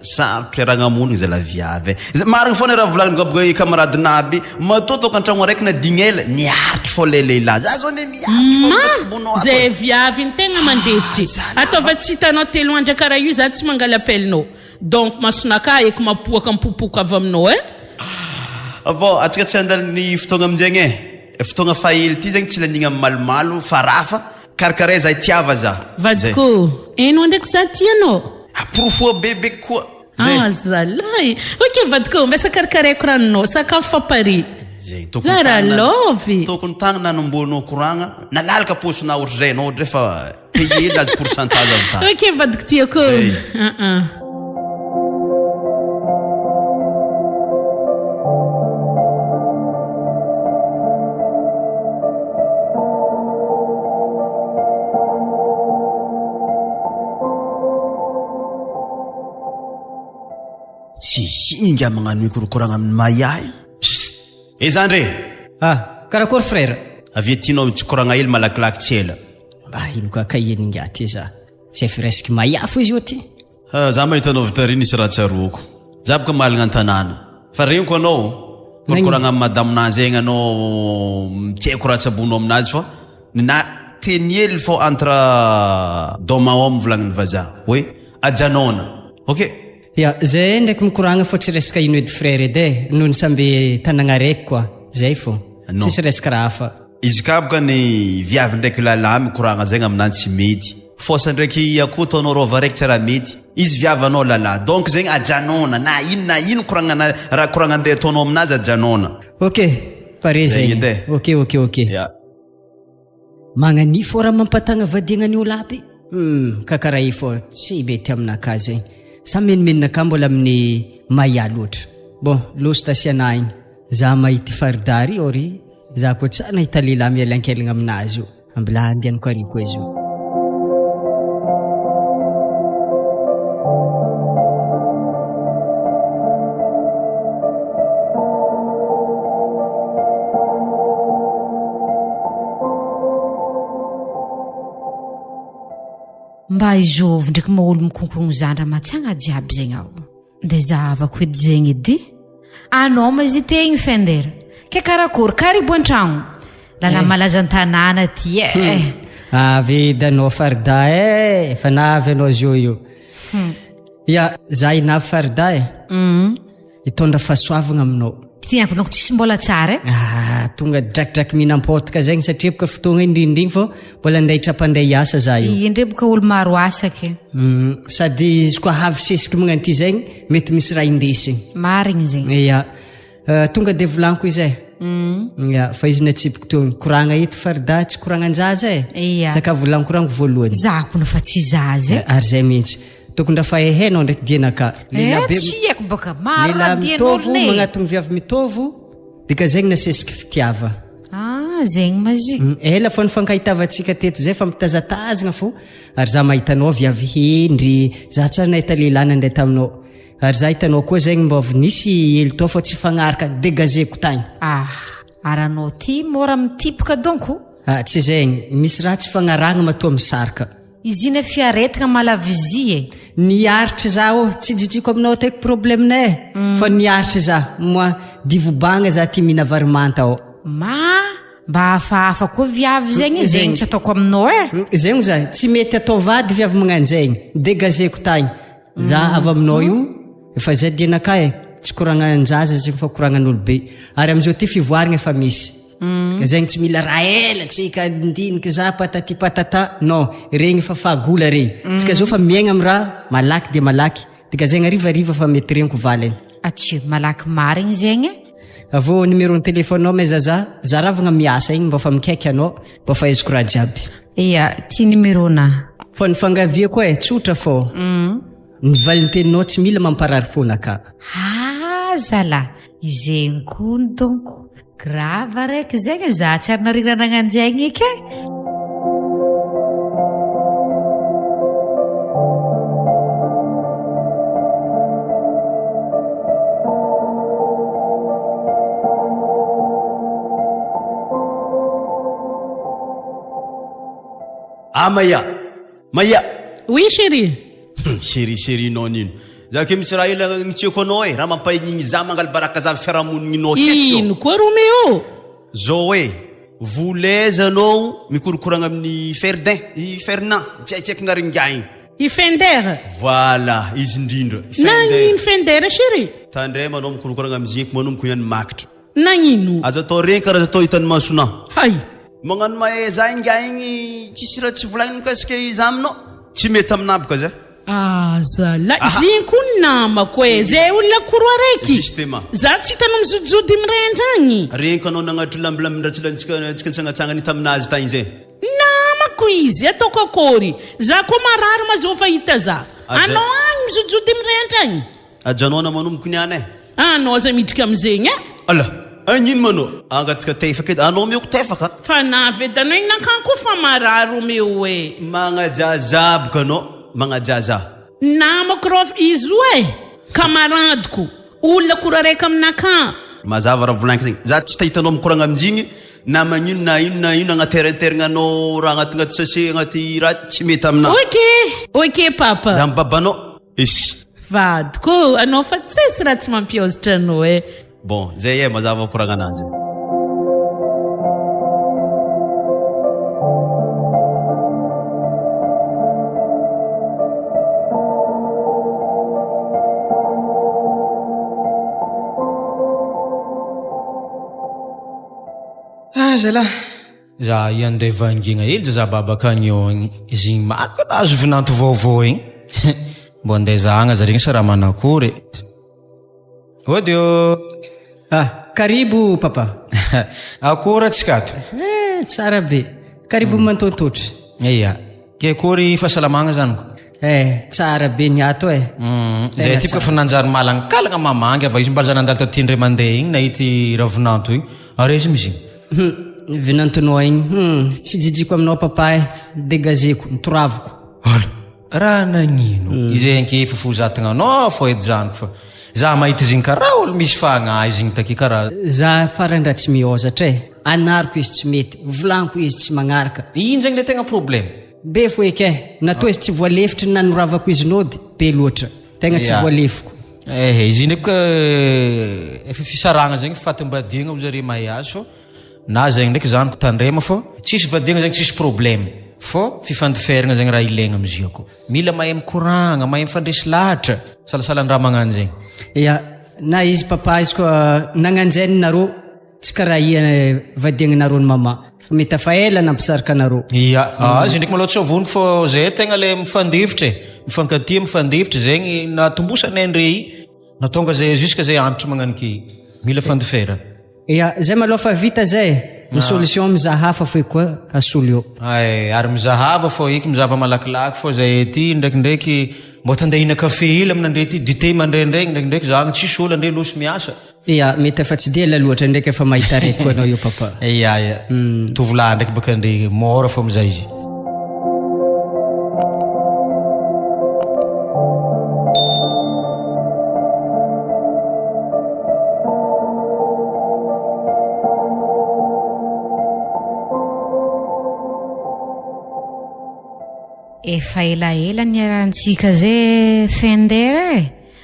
Sarotro iarahagna monigny zala viavy e. Marigny foana raha volagniny aby camarade-na aby, matoa tokantragno araiky na digny ela, niaritry fô le lehilahy. Za zao ne miaritry fô Ma, tsibonao ato. zay viavy iny tegna mandefitry. Ataova tsy hitanao telo andra karaha io za tsy mangala appel-nao. Donc masonakahy eky mapoaka mipopoka avy aminao eh. Bon, antsika tsy handany ny fotoagna aminjegny e. Fotoagna fahely ty zegny tsy laniagna amin'ny malomalo fa raha fa Karakaray za itiava za. Vadiko ô, enao ndraiky za tia anao. Porofoa bebe koa zay. Ah zalahy. Ok vadiko ô, mbesa karakaraiko ranonao, sakafo fa pare. Zegny Za raha love. Tokony tagny nanombohanao koragna, nalalaka paosinao ohatrizay anao ohatrizay fa payer azy pourcentage avy tany. Ok vadiko tiako ô. Zay. Ah ah. Tsy iny ingahy magnano mikorokoragna amin'ny Maya io. Psst! Eh zandry e! Ah, karakory frère? Avia aty nao mitsikoragna hely malakilaky tsy ela. Mba ino koa kay iny ingahy ty za? Tsy efa resaky Maya fo izy io ty. Ah, za mahita anao avy tary nisy raha tsaroako. Za boka mahalagna an-tanàna. Fa regniko anao, korokoragna amin'ny madame-na zegny anao, tsy haiko raha tsaboinao aminazy fa nina teny hely fô entre d'homme à homme volagnin'ny vazaha hoe ajanòna. Ok? Ya, zay ndraiky mikoragna fô tsy resaka ino edy frère edy e, noho ny samby tanagna araiky koa, zay fô. Non. Tsisy resaka raha hafa. Izy ka boka ny viavy ndraiky lalahy mikoragna zegny aminany tsy mety. Fôsa ndraiky akoho ataonao rôva raiky tsy raha mety. Izy viavy anao lalahy. Donc zegny ajanona na ino na ino koragnana raha koragna andeha ataonao aminazy ajanona. Ok, pare Zegny zegny. edy e. Ok ok ok. Ya. Magnania fô raha mampatagna vadiagna ny olo aby. Hum, ka karaha io fô tsy mety aminakahy zegny. Sa menomenonakahy mbola amin'ny Maya loatra. Bon, loso tasiana agny. Za mahita faridary io ry. Za koa tsy nahita lehilahy mielankelagna aminazy io. Mbola andehaniko ary koa izy io. Mba izôvy ndraiky ma olo mikonkogno zandra matsagna jiaby zegny aho. Ndeha zahavako edy zegny edy. Anao ma izy ity igny Fender. Ke karakory, karibo an-tragno. Lala eh. malaza an-tanàna ty e. Hmm. Avy edy anao Farida e, efa navy anao zio io. Hmm. Ya, za inavy Farida e. Hmm. Hitondra fahasoavagna aminao. Tiako donc tsisy mbola tsara e. Ah, tonga drakidraky mihinam-potaka zegny satria boka fotoagna indrindrigny fô mbola andeha hitrapandeh hiasa za io. Ie ndre boka olo maro asa ke. Mm, sady izy koa havy sesiky magnano ty zegny mety misy raha indesigny. Marigny zegny. Ya. Uh, tonga de volaniko izy e. Mm. Ya, fa izy natsipiko teo koragna eto Farida tsy koragnan-jaza e. Ya. Saka volaniko rango voalohany. Za kony fa tsy zaza e. Ary zay mihitsy. Tokony raha fa ehenao ndraiky dienaka. Lehilahy be. Tsy haiko baka. Maro raha mitovy magnatony viavy mitovy dika zegny nasesiky fitiava. Ah, zegny mazy. Mm, ela fa nifankahitavantsika teto zay fa mitazatazagna fo ary za mahita anao viavy hendry za tsara nahita lehilahy nandeha taminao ary za hitanao koa zegny mba avy nisy elo tao fa tsy fagnaraka degazeko tagny. Ah, ary anao ty mora mitipoka donko. Ah, tsy zegny misy raha tsy fagnarahagna matoa misaraka. Izy iny fiaretagna malavizy e. Niaritry za ô, tsy jijiko aminao teky problème-nay e, fa niaritry za, moi divobagna za ty mihina vary manta ô. Ma, mba hafahafa koa viavy zegny e, zegny tsy ataoko aminao e. Zegny za, tsy mety atao vady viavy magnanjegny, degazeko tagny, za avy aminao io, Efa izay dienakà e, tsy koragnan-jaza zegny fa koragnan'olobe. Ary amizao ty fivoaragna efa misy. Mm. Ka zegny tsy mila raha ela tsika ndiniky za patati patata. Non, regny efa fahagola regny. Mm. Tsika zao fa miaigna amy raha malaky dia malaky. Dika zegny harivariva fa mety regniko valiny. Atsy, malaky marigny zegny e. Avô numéro ny téléphone-nao maiza za, za ravagna miasa igny mba fa mikaiky anao, mba fa aiziko raha jiaby. Ia, ty numéro-na. Fa ny fangaviako e, tsotra fô. Mm. Ny valinteninao tsy mila mamparary fona ka. Haa zalah, izegny koa ny donko. Grave araiky zegny e, za tsy ary narira nagnanjegny eky e. Ah Maya! Maya! Oui chérie. Hum, chérie chérie non nino. Za ke misy raha ela agnitsiako anao e, raha mampahinigny za mangala baraka za fiarahamonigninao aketo. Ino koa Roméo? Zao e, volaiza anao mikorokoragna amin'ny Ferdin, i Fernand, tsy haiko agnarin'ingahy igny. I Fender? Voilà, izy indrindra. Nagnino Fender chérie? Tandremo anao mikorokoragna amizigny eky manomboka ihany makitra. Nagnino? Aza atao regny karaha aza atao hitan'ny masonà. Hay! Magnano mahay za ingahy igny tsisy raha tsy volagniny mikasika iza aminao. Tsy mety aminà boka zay. Ah zalahy, zegny koa ny namako e, zay olona koro araiky. Justement. Za tsy hitanao mizodizody mirendra agny. Regniko anao nagnatry lambilambidratsilantsika antsika nitsangatsangana taminazy tagny zay. Namako izy, ataoko akôry? Za koa marary ma zao fa hita za. Anao agny mizodizody mirendra agny. Ajanona manomboka niany eh. Anao aza miditra amizegny eh. Ala! Agnino ma anao? Angataka tefaka edy, anao omeko tefaka. Fa nahavedanao igny nankany koa fa marary omeo eh. Magnajaza boka anao, magnajaza. Namako rô izy io eh, camaradeko, olona kora raika aminakahy. Mazava raha volagniko zegny, za tsy te hitanao mikoragna aminjigny na magnino na ino na ino agnateranteragna anao raha agnatignaty sachet agnaty raha tsy mety aminah. Ok, ok papa. Za mibabanao, Iss. Vadiko ô, anao fa tsisy raha tsy mampiôzitra anao eh. Bon, zay eh, mazava koragna ananjy eh. Ah zalahy. Za i andeha vangina hely za baba akagny eo igny. Izy igny maro ka nahazo vinanto vaovao igny. Mbô andeha zahagna zare igny sa raha manakory e. Ody ô! Ah, karibo papa. Akory antsika ato? Eh, tsara be. Karibo mm. mantontotry. Ia. Ke akory fahasalamagna zanako? Eh, tsara be ny ato e. Mm. Zay aty koa fa nanjary malankalagna mamangy ava izy mba za nandalo taty indray mandeha igny nahity ravinanto igny. Ary izy mizy. Hum, vinantonao igny, hum, tsy jijiko aminao papa eh, degazeko, nitoraviko. Ala, raha nagnino? Izay anke fofozatagna anao fô edy zanako fa za mahita izy igny karaha olo misy fagnahy izy igny take karaha. Za farany raha tsy miôzatra eh, anariko izy tsy mety, volaniko izy tsy magnaraka. Ino zegny le tegna problème? Be fo eky eh, natoa izy tsy voalefitry ny nanoravako izy nody, be loatra. Tegna tsy voalefiko. Eh, izy iny koa efa fisarahana zegny fatimbadiagna hoy zare mahay azy fô na zegny ndraiky zany tandrema fô tsisy vadiagna zegny tsisy problème fô fifandiferagna zegny raha ilaigna amizio koa mila mahay mikoragna mahay mifandresy lahatra salasalan-draha magnano zegny. Ya, na izy papa izy koa nagnanjeny nareo Tsy karaha i vadiagna nareo ny mama fa mety afa ela nampisaraka anareo. Ia, ah, izy ndraiky malôha tsy avoniko fô zay tegna le mifandefitra e, mifankatia mifandefitra zegny nahatombosanay andre i, nahatonga zay jusque zay antitra magnano ke, mila fandefera. Ia, zay malôha fa vita zay e, ny solution mizaha hafa fo koa asolo eo. Ay, ary mizahava fô eky mizahava malakilaky fô zay aty ndraikindraiky mbô ta andeha hihina kafe hely amin'andre ty, dite mandraindraigny ndraikindraiky zah tsisy olo andre losy miasa. Ya, mety efa tsy dia ela loatra ndraiky efa mahita raiky koa anao io papa. Ya, ya. Tovolahy ndraiky baka ndre mora fô amizay izy. Efa elaela niarahantsika zay Fender e.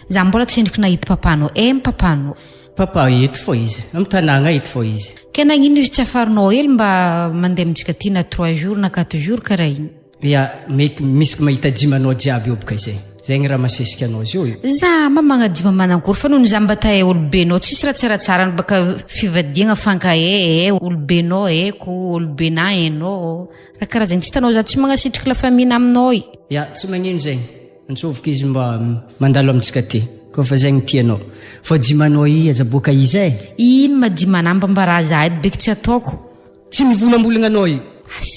Za mbola tsy endriko nahita papanao eh my papanao. Papa eto fô izy, am tanagna eto fô izy. Ke nagnino izy tsy afarinao hely mba mandeha amintsika aty na trois jours na quatre jours karaha igny. Ya, mety misy mahita jimanao jiaby eo boka izay. Zegny raha masesika anao zio io. Za ma magnadima manankory fa noho ny za mba tahay olobenao tsisy raha tsaratsarany baka fivadiagna fankahe eh olobenao haiko olobenah hainao raha karaha zegny tsy hitanao za tsy magnasitriky la famille aminao i. Ya, tsy magnino zegny. Antsovoka izy mba mandalo amintsika aty koa fa zegny tianao. Fa jimanao i aza boaka iza e? Ino ma jimanà mba mba raha za edy beky tsy ataoko. Tsy mivolambolagna anao i. As,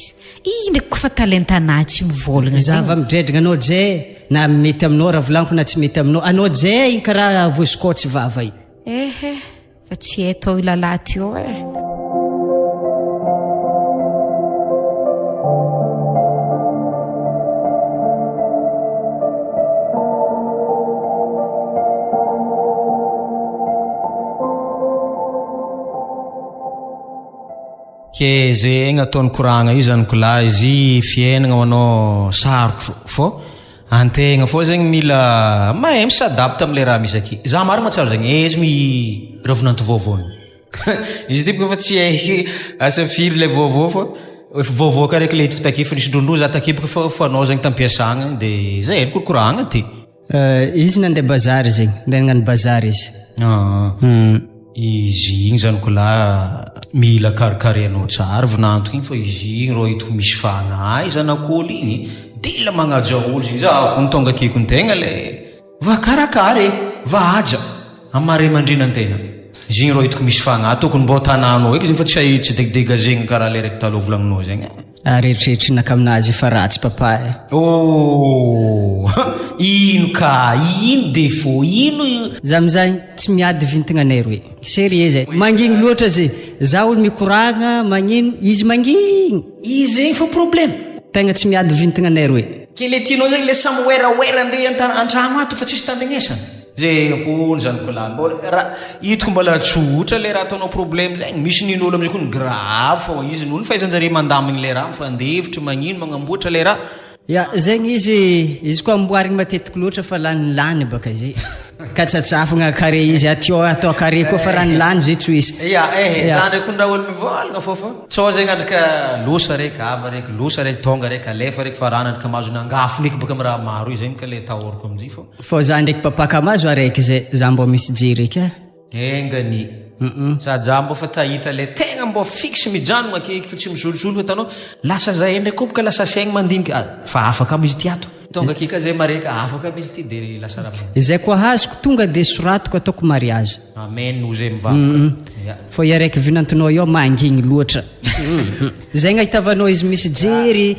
i ndraiky koa fa talentanà tsy mivolagna zegny. Za va midredrigna anao jay na mety aminao raha volaniko na tsy mety aminao. Anao jay igny karaha voasokôtsy vava i. Ehe. Fa tsy eto ao ilalahy ty ao e. Ke zegny ataony koragna io zany kolahy izy fiainagna ho anao sarotro fô Antegna fô zegny mila mahay mi s'adapte amle raha misy aky. Za marigny mahatsiaro zegny, aiza mi ravinanto vaovao igny. Izy ty boka fa tsy hay asa firy le vaovao fa efa vaovao ka raiky le hitako take fa nisy ndrondro za take boka fa fanao zegny tampiasagna de zay nikorokoragna ty. Izy nandeha bazary zegny, nandeha nagnano bazary izy. Izy igny zany kolahy mila karikarainao tsara vinantoko igny fa izy igny rô hitako misy fagnahy zanak'olo igny dila magnaja olo zegny za kony tonga akeko ny tegna le va karakara e va haja amy maha ray aman-dreny antegna izy igny rô hitako misy fagnahy tokony mbô tananao eky zegny fa tsy hay tsy degidegazegny karaha le raiky taloha volagninao zegny e. Ary eritreritrinaka aminazy efa ratsy papa eh. Oh! Ino ka? Ino défaut? Ino? Za amizay tsy miady vintagna anay roe. Sérieux zay. Mangigny loatra ze. Za olo mikoragna magnino izy mangigny. Izy zegny fô problème. Tegna tsy miady vintagna anay roe. Ke le tianao zegny le samy werawera ndre antragno ato fa tsisy tandrignesana. Zay akory zany kolahy mbola raha hitako mbola tsotra le raha ataonao problème zegny misy nin'olo amizay koa ny grave fô izy noho ny fahaizanjare mandamigny le raha mifandefitry magnino magnamboatra le raha. Ya zegny izy izy koa amboarigny matetiky loatra fa lany lany baka izy katsatsafagna carré izy aty atao carré koa fa rany lany zay tsy ho hisy. Ya eh za ndraiky koa raha olo mivôlagna fô fa tsao zegny andraka losa raiky ava raiky losa raiky tônga raiky alefa raiky fa raha andraka mahazo nangafo ndraiky baka amy raha maro io zegny ka le atahôrako amizay fô. Fô za ndraiky papa ka mahazo araiky zay za mbô misy jery eky a. Enga anie. Sady za mbô fa ta hita le tegna mbô fixe mijanogna akeky fa tsy mizolozolo fa hitanao lasa zahay ndraiky koa boka lasa saigny mandinika ah fa afaka amy izy ty ato. Tonga aky ka zay mare ka afaka amy izy ty de lasa raha. Izay koa azoko tonga de soratiko ataoko mariage. Amen ho zay mivavaka. Ya. Fô i araiky vinantonao io mangigny loatra. Zegny ahitavanao izy misy jery,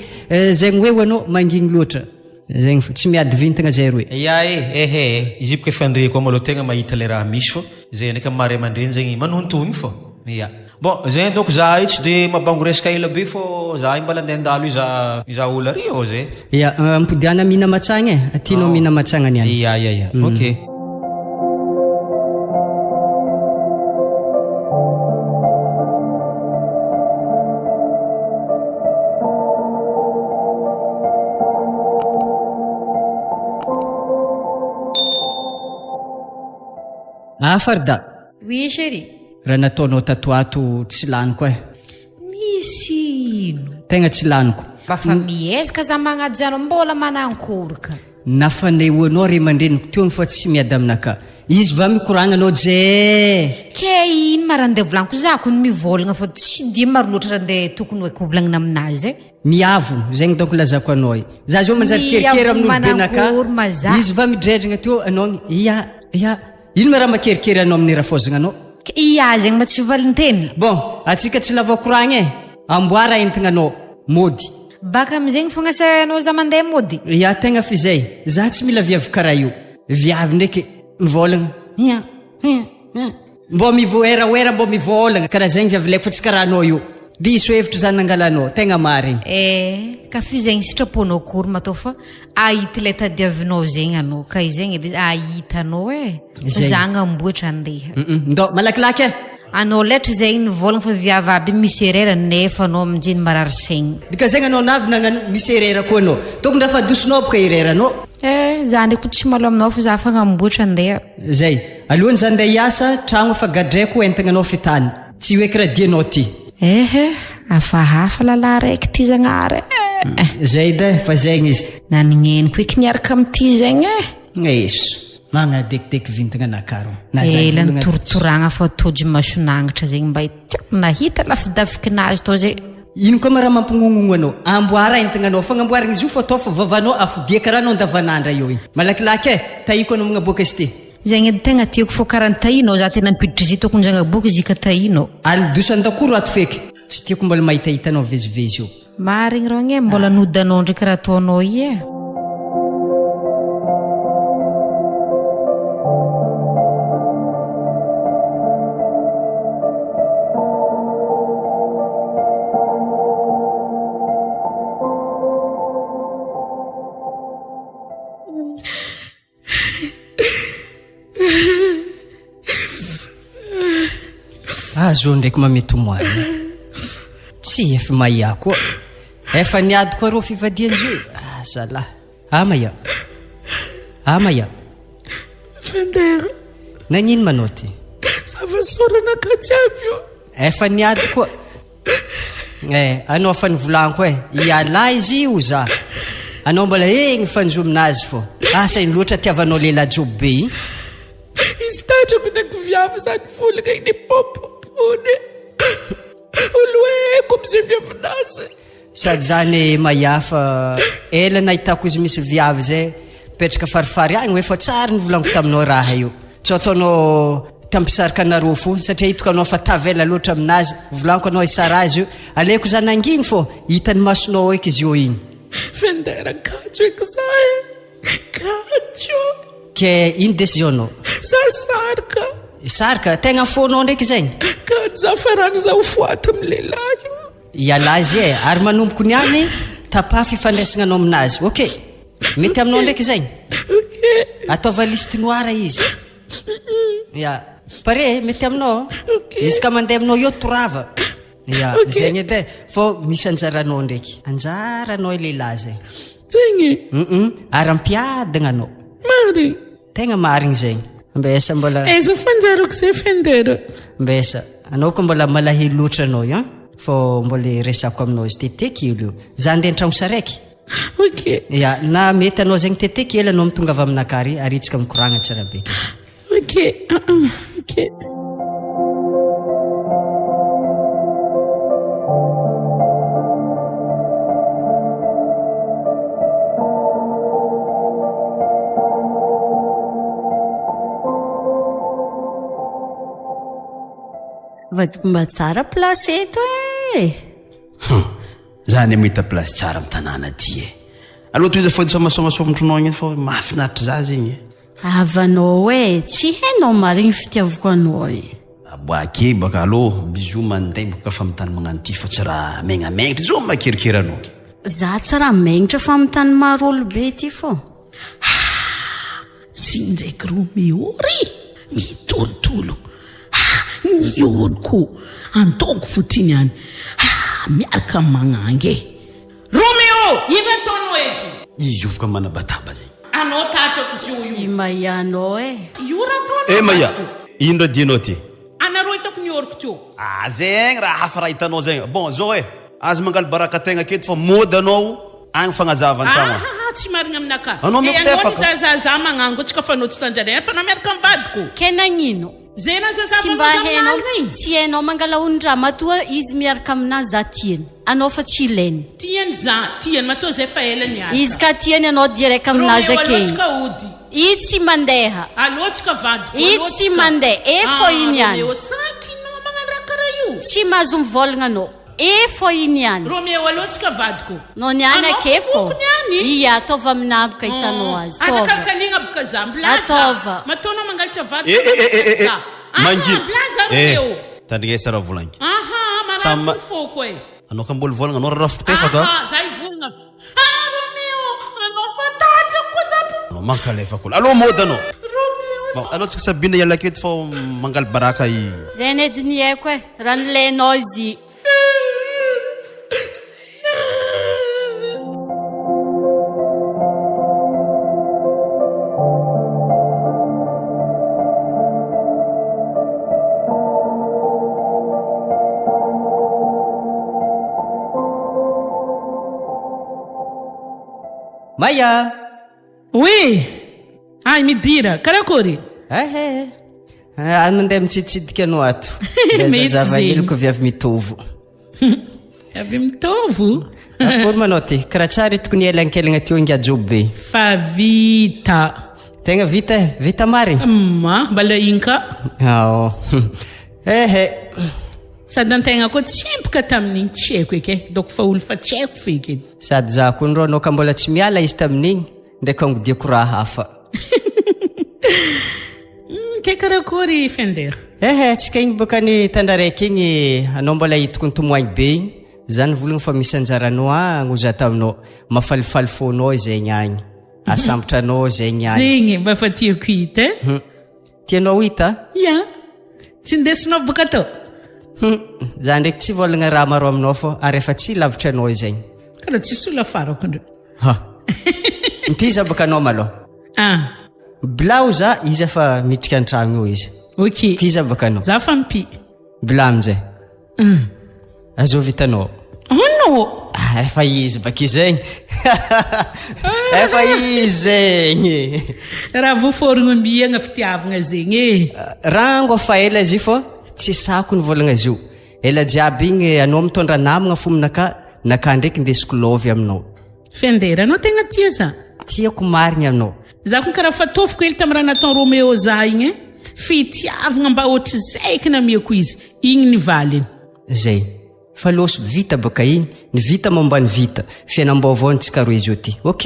zegny hoe ho anao mangigny loatra. Zegny fo, tsy miady vintagna zay roe. Ya e, ehe e, izy io boka efa ndreko ao malôha tegna mahita le raha misy fô, zay ndraiky am maha ray aman-dreny zegny manontogny fô, ya. Bon, zegny donc za io tsy de mabango resaka ela be fô za io mbala andeha handalo hizaha hizaha olo ary ô zay. Ya, ampodiana mihina matsagna e, aty anao mihina matsagna niany. Ya ya ya, ok. Ah Farida. Oui chérie. Raha nataonao tato ato tsy laniko eh. Misy ino? Tegna tsy laniko. Mba fa miezaka za magnaja anao mbola manankoroka. Na fanehoanao ray aman-dreniko teo fa tsy miady aminakahy. Izy va mikoragna anao jee. Ke ino ma raha ndeha volaniko za kony mivolagna fa tsy dia maro loatra raha ndeha tokony ho haiko volagnina aminazy eh. Miavona, zegny donc lazako anao e. Za zao manjary kerikery amin'olo be nakahy. Izy va midredrigna teo anao ia ia. Ino ma raha makerikery anao amin'ny rafaozagna anao? Ia zegny ma tsy valinteny. Bon, atsika tsy lava koragna e. Amboara entigna anao mody. Baka amizegny fogna sa anao za mandeha mody? Ia tegna f'izay. Za tsy mila viavy karaha io. Viavy ndraiky mivôlagna ia ia ia. Mbô mivoeraoera mbô mivôlagna karaha zegny viavy ilaiko fa tsy karaha anao io. Diso hevitra zany nangalanao, tegna marigny. Eh, ka f'izegny sitraponao akory matao fa Ahita ilay tadiavinao zegny anao ka izegny edy ahitanao e. Zegny. Za agnamboatra andeha. Ndao, malakilaky e. Anao letry zegny nivôlagna fa viavy aby misy erreur nefa anao aminjeny marary saigny. Dika zegny anao navy nagnano misy erreur koa anao. Tokony raha fa adosonao boka erreur anao. Eh, za ndraiky tsy malo aminao fa za fa agnamboatra andeha. Zay. Alohan'ny za ndeha hiasa, tragno efa gadraiko entagna anao fitany. Tsy hoe kiraha dianao ty. Ehe, hafahafa lalahy raiky ty Zagnahary eh. Zay edy eh, fa zegny izy. Nanigneniko eky niaraka amin'ity zegny eh. Eso, magnadekidek vintagna anakaro. Ela nitoritoragna fa tojo mason'agnitra zegny mba tiako nahita lafidafikinazy tao zay. Ino koa ma raha mampignognogno anao? Amboara entagna anao, fagnamboaragna izy io fa atao fa vavanao afodia karaha anao andavanandra eo igny. Malakilaky eh, tahiko anao magnaboaka izy ty. Zegny edy tegna tiako fô karaha ny tahinao za tena nampiditra izy tokony zagnaboky izy ka tahinao. Alidoso an-dakoro ato feky. Tsy tiako mbola mahitahita anao vezivezy eo. Marigny rogny e, mbola nodanao ndraiky raha ataonao i e. Azo ndraiky mametomany. Tsy efa mahia koa. Efa niady koa rô fivadian-jo. Ah, zalahy. Ah, mahia. Ah, mahia. Fendera. Nagnino manao ty? Zava-sorana ka jiaby io. Efa niady koa. Eh, anao fa nivolaniko eh, ialahy izy io za. Anao mbola egny fanjominazy fô. Asa ino loatra tiavanao lehilahy jobo be igny. Izy tatrako ndraiky viavy zany volagna igny nipopopony. Olo haiko amizay viavinazy. Sady zany Maya fa ela nahitako izy misy viavy zay mipetraka farifary agny hoe fa tsary nivolaniko taminao raha io. Tsy ataonao tampisaraka anareo fo satria hitako anao fa tavela loatra aminazy, volaniko anao hisara azy io, aleoko za nangigny fô hitan'ny masonao eky izy io igny. Fendera kajo eky za e! Kajo! Ke ino décision nao? Za sarika! Sarika? Tegna fônao ndraiky zegny? Kajo za farany za ho foaty amy lehilahy io. Ialahy izy e! Ary manomboko ny any, tapaha fifandraisagna anao aminazy. Ok! Mety aminao ndraiky zegny? Ok! Ataova liste noire izy. Ya. Pare e, mety aminao? Ok! Izy ka mandeha aminao eo, torava. Ya, Ok. zegny edy e. Fô misy anjaranao ndraiky. Anjaranao i lehilahy zegny. Zegny e? Hum ary ampiadagna anao. Marigny? Tegna marigny zegny. Mbesa mbola. Aiza fanjarako zay Fender? Mbesa, anao ko mbola malahelo loatra anao io an, fô mbola resako aminao izy teteky elo io. Za andeha an-tragno saraiky. Ok. Ya, na mety anao zegny teteky ela anao mitongava aminakahy ary, ary tsika mikoragna tsara be ke. Ok, ah ah, ok. Vadiko mba tsara place eto e! Hum, za anie mahita place tsara am tanàna aty e. Aleo tohiza fody somasomasomotronao igny fa mahafinaritra za zegny e. Havanao e, tsy hainao marigny fitiavako anao e. Aboake baka allo bisous mandeha boka fa mitany magnano ty fa tsy raha megnamegtra zao makerikery anao ke. Za tsy raha megnitra fa mitany maro olo be ty fô. Haa tsy ndraiky Romeo ry mitolotolo haa ny oloko antaoko fo ty niany haa miaraka magnangy e. Romeo! Ino ataonao eto? Izy io foka manabataba zay. Anao tatrako zio io. I Maya anao eh. Io raha ataonao Eh Maya, vadiko. ino raha dianao ty? Anareo hitako nioriko teo. Ah zegny raha hafa raha hitanao zegny. Bon zao eh, aza mangalo baraka tegna aketo fa mody anao agny fagnazava antragno agny. Ahaha tsy marigna aminakahy. Anao Eh meko anao tefaka. nizahazaha magnangotsaka fa anao tsy tandrana fa anao miaraka amin'ny vadiko. Ke nagnino? Zay Tsy nazazavanao mba za amin'ny hainao, alina igny. tsy hainao mangala ondraha matoa izy miaraka aminah za tiany. Anao fa tsy ilainy. Tiany za, tiany, matoa zay fa ela niaraka. Izy ka tiany anao direct aminazy Romeo akegny. aloha tsika hody. I tsy mandeha. Aloha tsika vadiko, I aloha tsy tsika. mandeha. E fô Ah iny ihany. Romeo sakinao magnano raha karaha io. Tsy mahazo mivolagna anao. E fô iny ihany. Romeo aloha tsika vadiko. Nao niany Anao ake fô. fofoko niany. Ia, ataova aminah boka hitanao azy. Aza Taova. kalikaligna boka za. Mbilaza. Ataova. Matoa anao mangalatra vadiko Eh eh eh eh eh eh. za. Ah Mangina. mbilaza Eh, Romeo. tandrignesa raha volagniko. Aha, marary Samy koa ny foko e. Anao ka mbola volagna anao rarafiko tefaka. Aha, za hivolagna. Ah Romeo, anao fantatrako koa za po. Anao mankalefaka olo. Allo mody anao. Romeo. Bon, allo tsika Sabine hiala aketo fa mangalo baraka i. Zay anie dinihaiko e, raha nilainao izy i. Maya! Oui! Ay, midira, karakory? Ehe. Ah, mandeha mitsiditsidika anao ato. Mety Zazava zegny. heloko viavy mitovo. Avy mitovo. Akory manao ty? Karaha tsara tokony elankelagna teo ingajo be. Fa vita. Tegna vita e, vita marigny. Ma, mbala igny ka. Ao. Ehe. Sady antegna koa tsemboka tamin'igny tsy haiko eky e. Doko fa olo fa tsy haiko feky edy. Sady za koa ndrô anao ka mbola tsy miala izy tamin'igny, ndraiky angodiako raha hafa. Hmm, ke karakory Fender? Ehe, tsika igny boka ny tandraraiky igny, anao mbola hitako nitomoagny be igny, za nivolagna fa misy anjaranao agny ho za taminao, mafalifaly fônao zegny agny, asambotra anao zegny agny. Zegny mba fa tiako hita e. Hmm. Tianao hita? Ya. Tsy ndesinao boka tao? Hmm. Za ndraiky tsy volagna raha maro aminao fô ary efa tsy lavitra anao izegny. Karaha tsisy olo afarako ndreo. Ha. Mpiza boka anao malôha. Ah. Bilao za izy efa miditra an-tragno eo izy. Ok. Mpiza boka anao. Za fa mpi. Bila aminjay. Mm. Azao vitanao. Oh no. Ah, efa izy baka izegny. efa izy zegny. Raha voaforogno mbiagna fitiavagna zegny e. Rango fa ela izy io fô tsy sako nivolagna izy io. Ela jiaby igny anao mitondra namagna fo aminakahy, nakahy ndraiky ndesiko love aminao. Fender, anao tegna tia za. Tiako marigny anao. Za koa karaha fatofiko hely tamin'ny raha nataon Romeo za igny e. Fitiavagna mba ohatr'izay eky namiako izy. Igny ny valiny. Zay. Fa lôso vita baka igny, ny vita momba ny vita, fiainam-baovao ny tsika roe zao ty. Ok?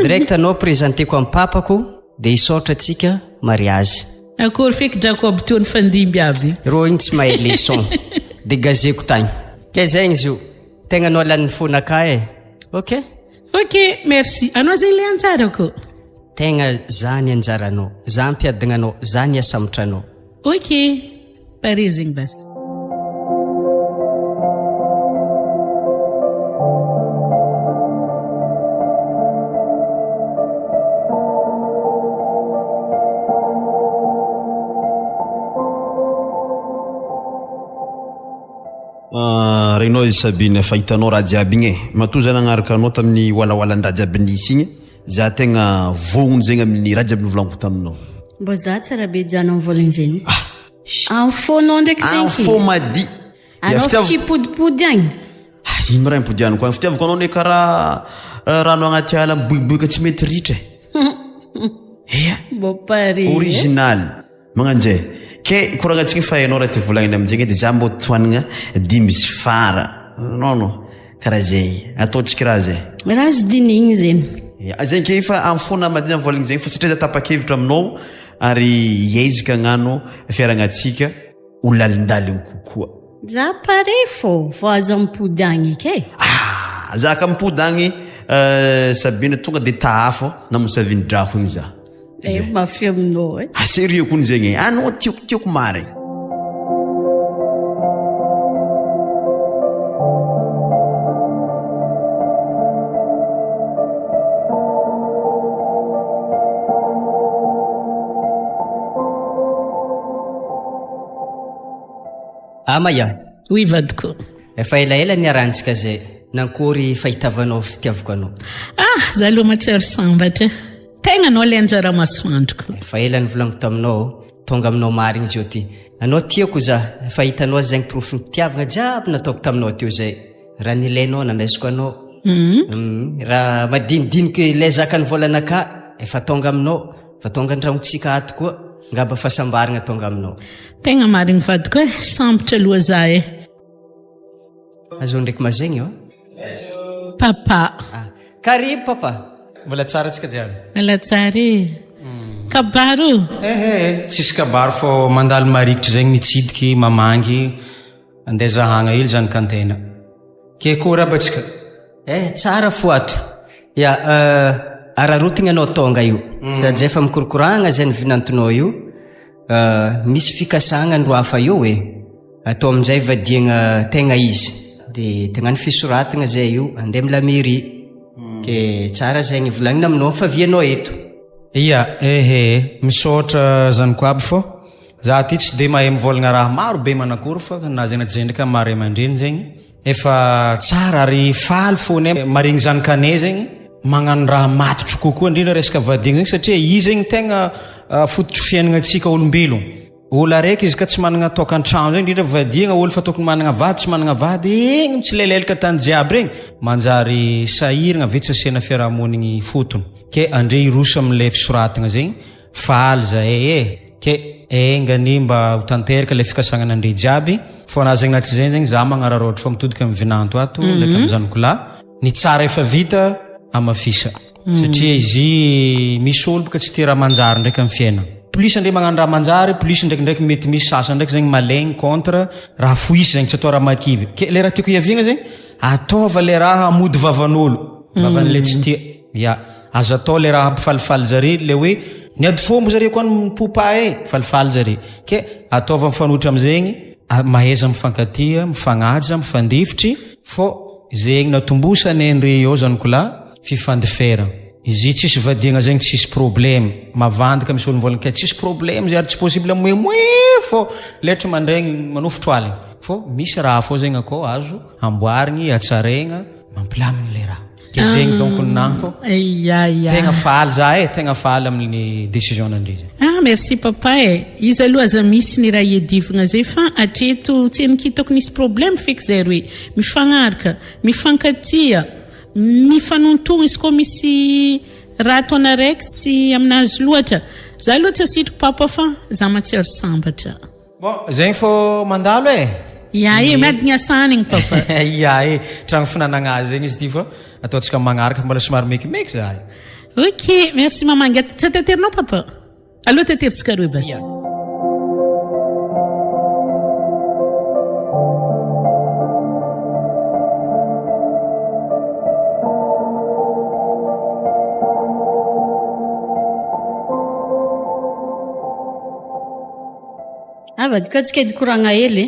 Direct anao présenteko am papako de hisaotra tsika mariage. Akory feky Jacob teo nifandimby aby. Rô igny tsy mahay leçon. De gazeko tagny. Ke zegny izy io. Tegna anao lanin'ny fonakahy e. Ok? Ok, merci. Anao zegny le anjarako. Tegna za ny anjaranao. Za mpiadagna anao. Za ny asambotra anao. Ok, pare zegny basy. Ah, regninao izy Sabine fa hitanao raha jiaby igny e. Matoa za nagnaraka anao tamin'ny walawalan-draha jiaby nisy igny, za tegna vognona zegny amin'ny raha jiaby novolaniko taminao. Mbô za tsara be jianao mivolagna zegny. Ah. Amin'ny fônao ndraiky zegny. Amin'ny fô madi. Anao fa tsy hipodipody agny. Ah, ino raha impodianiko agny? Fitiavako anao ne karaha eh, rano agnaty ala miboiboika tsy mety ritra e. Ea. Mbô pare. Original. Magnanjay. Ke koragnantsika fa hainao raha ty volagniny aminjegny de za mbô tohanagna dimby sy fara. Non non. Karaha zegny. Ataontsika raha zay. Raha azo dinihigny zegny. Ya, zegny ke fa amin'ny fo na madina voalagny zegny fa satria za tapa-kevitra aminao. ary hiezaka hagnano fiaragnantsika ho lalindaligny kokoa. Za pare fô vao aza mipody agny eky e. Ah! Za ka mipody agny Sabina tonga de tahafo namosaviny drako igny za. Eh, mafy aminao e. Ah sérieux kony zegny e. Anao tiako tiako marigny. Ah Maya. Oui vadiko. Efa elaela niarahantsika zay. Nankory fahitavanao fitiavako anao. Ah, za aloha mahatsiaro sambatra. Tegna anao le anjara masoandroko. Efa ela nivolaniko taminao, tonga aminao marigny izy io ty. Anao tiako za, efa hitanao zegny porofom-pitiavagna jiaby nataoko taminao teo zay. Raha nilainao namesiko anao. Mm. Raha madinidiniky ilay zakan'ny volanakà efa tonga aminao, efa tonga an-tragnontsika ato koa, ngamba fahasambaragna tonga aminao. Tegna marigny vadiko e, sambatra aloha za e. Azao ndraiky mazegny ô. Papa. Ah, karibo papa. Mbola tsara antsika jiaby. Mbola tsara e. Kabaro. Ehe, tsisy kabaro fô mandalo marikitry zegny mitsidiky, mamangy. Andeha zahagna hely zany kantena. Ke akory aby atsika? Eh, tsara fo ato. Ya, euh, araraotigna anao tonga io. Mm. Sady efa mikorokoragna zay ny vinantonao io. Euh, misy fikasagna andro hafa io e. Atao amin'izay vadiagna tegna izy. De tegnano fisoratagna zay io, andeha amy la mairie. Mm. Ke tsara zegny volagnina aminao fa vianao eto. Ia, ehe, misaotra zaniko aby fô. Za ty tsy de mahay mivôlagna raha maro be manakory fa na zay na tsy zay ndraiky amin'ny maha ray aman-dreny zegny efa tsara ary faly fônay maregny zanakanay zegny magnano raha matotro kokoa indrindra resaka vadiagna zegny satria izy zegny tegna fototry fiaignanantsika olombelogno. Olo araiky izy ka tsy managna tokantragno zegny indrindra vadiagna olo fa tokony managna vady tsy managna vady igny mitsilelailaka tany jiaby regny manjary sahiragna avy eo tsy asiana fiarahamonigny ifotony ke andre hiroso am'le fisoratagna zegny Faly zahay e! Ke enga anie mba ho tanteraka ilay fikasagna andre jiaby. Fô na zegny na tsy zegny zegny za magnararaotra fô mitodika amin'ny vinanto ato ndraiky amin'ny zanako lahy. Ny tsara efa vita amafisa. Satria izy misy olo boka tsy tia raha manjary ndraiky amin'ny fiainana. Plus andre magnano raha manjary, plus ndraikindraiky mety misy sasany ndraiky zegny malaigny contre raha fohisy zegny tsy atao raha makivy. Ke le raha tiako hiaviagna zegny ataova le raha hamody vavan'olo, vavan'le tsy tia. Ya, aza atao le raha hampifalifaly zare le hoe niady fomba zare koa mipopa e, falifaly zare. Ke ataova mifanohitra amizegny, mahaiza mifankatia, mifagnaja, mifandefitry fô zegny natombosane ndre eo zany kolahy fifandifera. Izy tsisy vadiagna zegny tsisy problème, mavandika misy olo mivolagna ke tsisy problème zay ary tsy possible moemoe fô letry mandraigny manofotro aligny fô misy raha fô zegny akao azo amboarigny, hatsaraigna, mampilamigny le raha. Ke zegny donc ny nagny fô. Ia ia. Tegna faly za e, tegna faly amin'ny décision nandre zay. Ah merci papa e. Izy aloha aza misy ny raha iadivagna zay fa hatreto tsy nikitako nisy problème feky zay roe. Mifagnaraka, mifankatia, mifanontogno izy koa misy raha ataona raiky tsy aminazy loatra. Za aloha tsy asitriko papa fa za mahatsiaro sambatra. Bon, zegny fô mandalo e. Ia e, miadigna sanigny papa. Ia e, tragno finanagna azy zegny izy ty fa ataontsika magnaraka fa mbola somary mekimeky zahay. Ok, merci maman. Tsy taterinao papa? Aleo taterintsika roe basy. Ia. Avadiko atsika edy koragna hely e.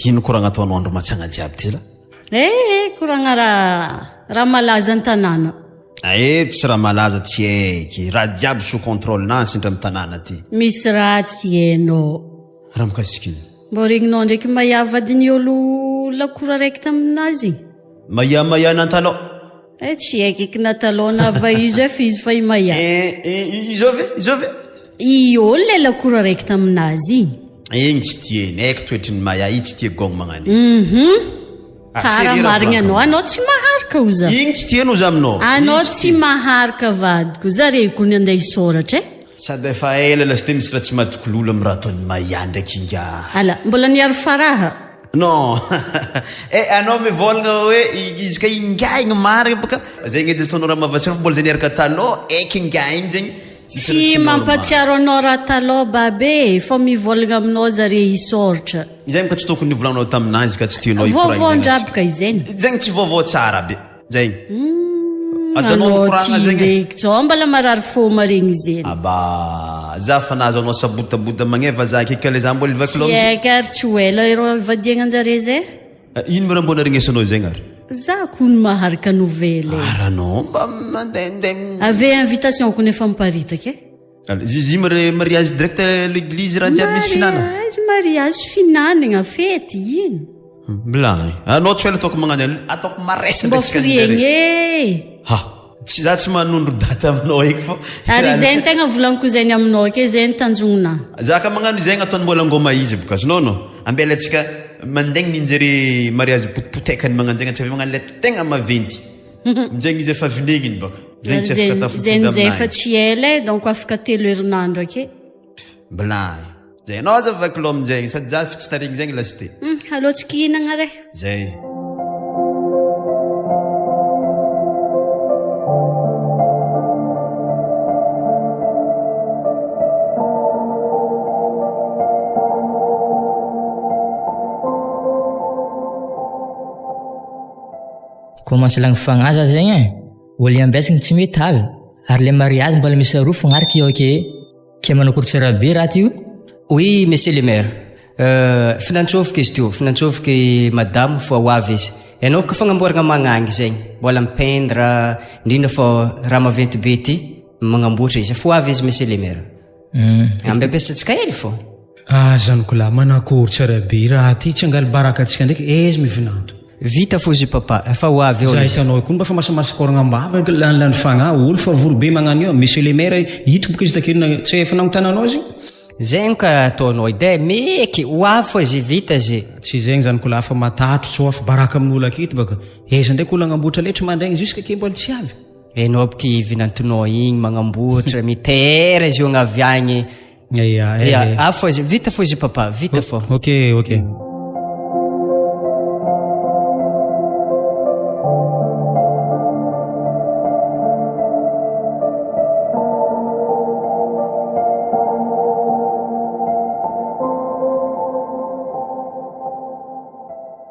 Ino koragna ataonao andro matsagna jiaby ty la? Eh, eh, koragna raha raha malaza an-tanàna. Eh, tsy raha malaza tsy haiky. Raha jiaby sous contrôle na sindra amin'ny tanàna ty. Misy raha tsy hainao. Raha mikasika ino? Mbô regninao ndraiky Maya vadin'i olo lakoro araiky taminazy igny. Maya Maya nantalao. Eh tsy haiko eky na talon na va izy fa izy fa i Maya. Eh, eh, izao ve? Izao ve? I olo le lakoro araiky taminazy igny. Igny tsy tia eny, haiko toetry ny Maya, i tsy tia gong magnano igny. Mhm. Ah, Tara sérieux raha marigny volaniko anao, aminao. anao tsy maharaka oza. Igny tsy tiany oza aminao. Anao Igny tsy tia. maharaka vadiko, za reko ny andeha hisôratra e. Sady efa ela lasteo misy raha tsy mahatoky lolo amin'ny raha ataon'i Maya ndraiky ingahy. Ala, mbola niaro faraha. Non eh anao mivolagna hoe izy ka ingahy igny marigny bôka zegny edy ataonao raha mavasira fa mbola zay niaraka talôha eky ingahy igny zegny. Tsy mampatsiaro anao raha talou babe e, fa mivolagna aminao zare hisaortra. Izay ka tsy tokony nivolagnanao taminazy ka tsy tianao hikoragna. Vaovao ndraboka izegny. Zegny tsy vaovao tsara be. Zegny. Ajanao Anao mikoragna ty zegny. ndraiky tsao mbala marary fô maregny zegny. Aba, za fa nahazo anao sabotaboda magneva za akeky ka le za mbola hivaky Tsy lômzy. haiko ary tsy ho ela ireo hivadiagna anjare zay. Ino mo raha mbô naregnesanao zegny ary? Za kony maharaka nouvelle e. Ary anao mba mandehandeha. Ave invitation kony efa miparitaka e. Zizi mariage direct l'église raha jiaby misy finanana. Mariage mariage finanagna fety ino. Milay. Anao tsy ela ataoko magnano an'io. Ataoko maresaka Mbô firiagna e. Ha. Tsy za tsy manondro daty aminao eky fô. Ary izay ny tegna volaniko zegny aminao ke zay ny tanjognona. Za ka magnano izay ataony mbola ngôma izy boka azonao no. Ambela antsika mandaigny ninjere mariage potipotekany magnano zegny antsika avy magnano le tegna maventy. Aminjegny izy efa vinegniny baka. Zegny tsy afaka tafopody Zegny zay efa tsy ela e, donc afaka telo herinandro ake. Milay. Zay anao aza vaky loha aminjegny sady za tsy tarigny zegny lasite. Hum, aleo tsy kihinagna re. Zay. Commence lagny fagnahy za zegny e, olo iambesagny tsy mety avy, ary le mariage mbola misy aroa fogna ary ke ok, ke manakory tsara be raha ty io. Oui monsieur le maire, finantsôfika izy teo, finantsôfika i madamo fa ho avy izy, ianao ka fagnamboaragna magnangy zegny, mbola mi-peindre, indrindra fa raha maventy be ty magnamboatra izy, efa ho avy izy monsieur le maire. Ampiampiasantsika hely fô. Ah zanako lahy, manakory tsara be raha ty, tsy angaly baraka antsika ndraiky, eh izy mivinanto. Vita fozy papa, efa ho avy eo Za izy. hitanao io koa mba fa masamasy koragna am-bava, lanilany fagnahy, olo fa vory be magnano io, monsieur le maire, ito boka izy takeo na tsy efa nagnontany anao izy? Zegny ka ataonao edy e, meky, ho avy fô izy, vita izy. Tsy zegny zanako lahy fa matatro tsô fa baraka amin'olo aketo baka, aiza ndraiky olo agnamboatra letry mandraigny jusque ke mbola tsy avy. Enao boky vinantonao igny magnamboatra, mitera izy io agnavy agny. Ya, Ya, eh. avy fô izy, vita fô izy papa, vita fô. Ok, ok.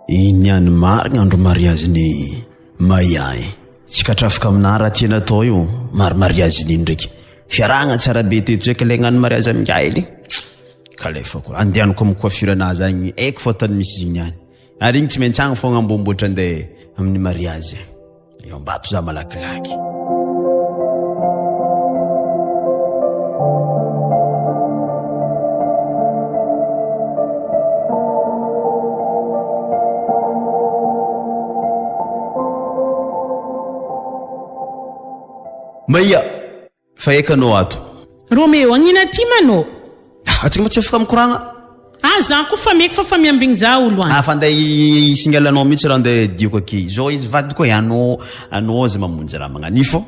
Iny ihany marigna andro mariazin'i Maya e. Tsy katrafika aminà raha tiana atao io mary mariazin'iny ndraiky. Fiarahagna tsara be teto zay ka le hagnano mariazy amingahy Kalefako andehanako amin'ny coiffure anazy agny haiko fa tany misy izy igny any. Ary igny tsy maintsy agny fogna amboamboatra andeha amin'ny mariazy. Eo Ambato za malakilaky. Mahia! Fa eka anao ato. Romeo, agnina aty manô? Ah, atsika ma tsy afaka mikoragna. Ah, za koa fa meky fa fa miambigny za olo any. Ah, fa andeha hisingal anao mihitsy raha andeha dioko aky. Zao izy vadiko e, anao, anao aza mamonjy raha magnan'io fô.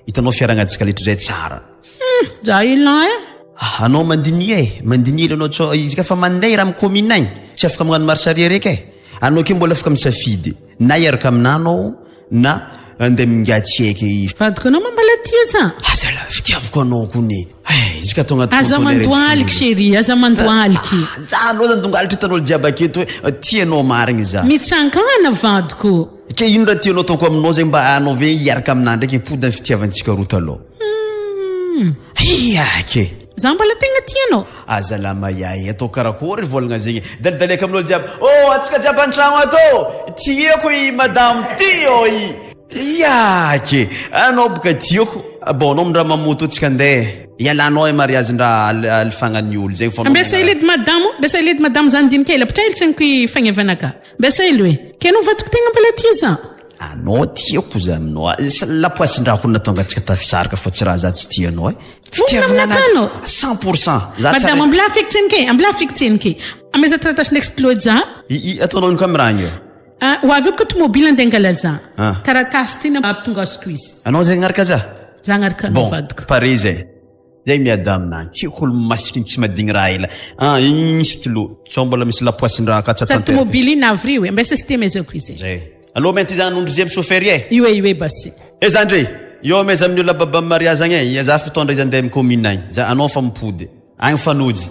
Hitanao fiaragnantsika letry zay tsara. Hum, za ila e. Ah, anao mandinia e, mandinia hely anao tsao, izy ka fa mandeha raha amy commune agny, tsy afaka magnano marche arrière eky e. Anao ake mbola afaka misafidy, na hiaraka aminah anao na andeha mingahy tsy haiko i. Vadiko anao ma mbola tia za. Aza la, fitiavako anao kony e, izy ka tonga Aza mandohaliky chérie, aza mandohaliky. Za aloha zany dongalitra hitan'olo jiaby aketo hoe tia anao marigny za. Mitsangana vadiko. Ke ino raha tianao ataoko aminao zay mba anao ve hiaraka aminah ndraiky hipody ny fitiavantsika roa taloha. Humm. Ia ke. Za mbola tegna tia anao. Aza la mahiahy atao karakory volagna zegny dalidaleka amin'olo jiaby oh antsika jiaby antragno ato tiako i madamo ty oh i ia ke anao boka tiako bon anao mindra mamoto tsika andeha ialanao e mariage ndra alifagnan'ny olo zegny fô Ambesa hely edy madamo, ambesa hely edy madamo za ndinika hely apitraha hely tseniko i fagnevanaka. Ambesa hely hoe, ke anao vadiko tegna mbola tia za. Anao tiako za aminao lapoasin-draha ko natonga antsika tafisaraka fa tsy raha za tsy tia anao e. Fitiavana anao. 100%. Za tsara. Madame ambilà feky tseniky e, ambilà feky tseniky. Ameza taratasy ndraiky stylo za. I i ataonao ino caméra igny e? Ah, ho avy eo boka tomobile andeha angala za. Ah. Taratasy ty nampitongasiko izy. Anao zay agnaraka za? Za agnaraka anao vadiko. Bon, pare zay. Zay miada aminah. Tiako olo masiky tsy madigny raha ela. Ah, igny stylo. Sao mbola misy lapoasin-draha ka tsy Sady atanteraka. tomobile iny avy io e, ambesa sy ty amezako izy. Zay. Alô mainty za hanondro zay amy chauffeur e. Io e, io e basy. E zandry. Eo amaiza amin'ny olona baba mariage agny e, za fitondra izy andeha amin'ny commune agny, za anao fa mipody agny fanojy.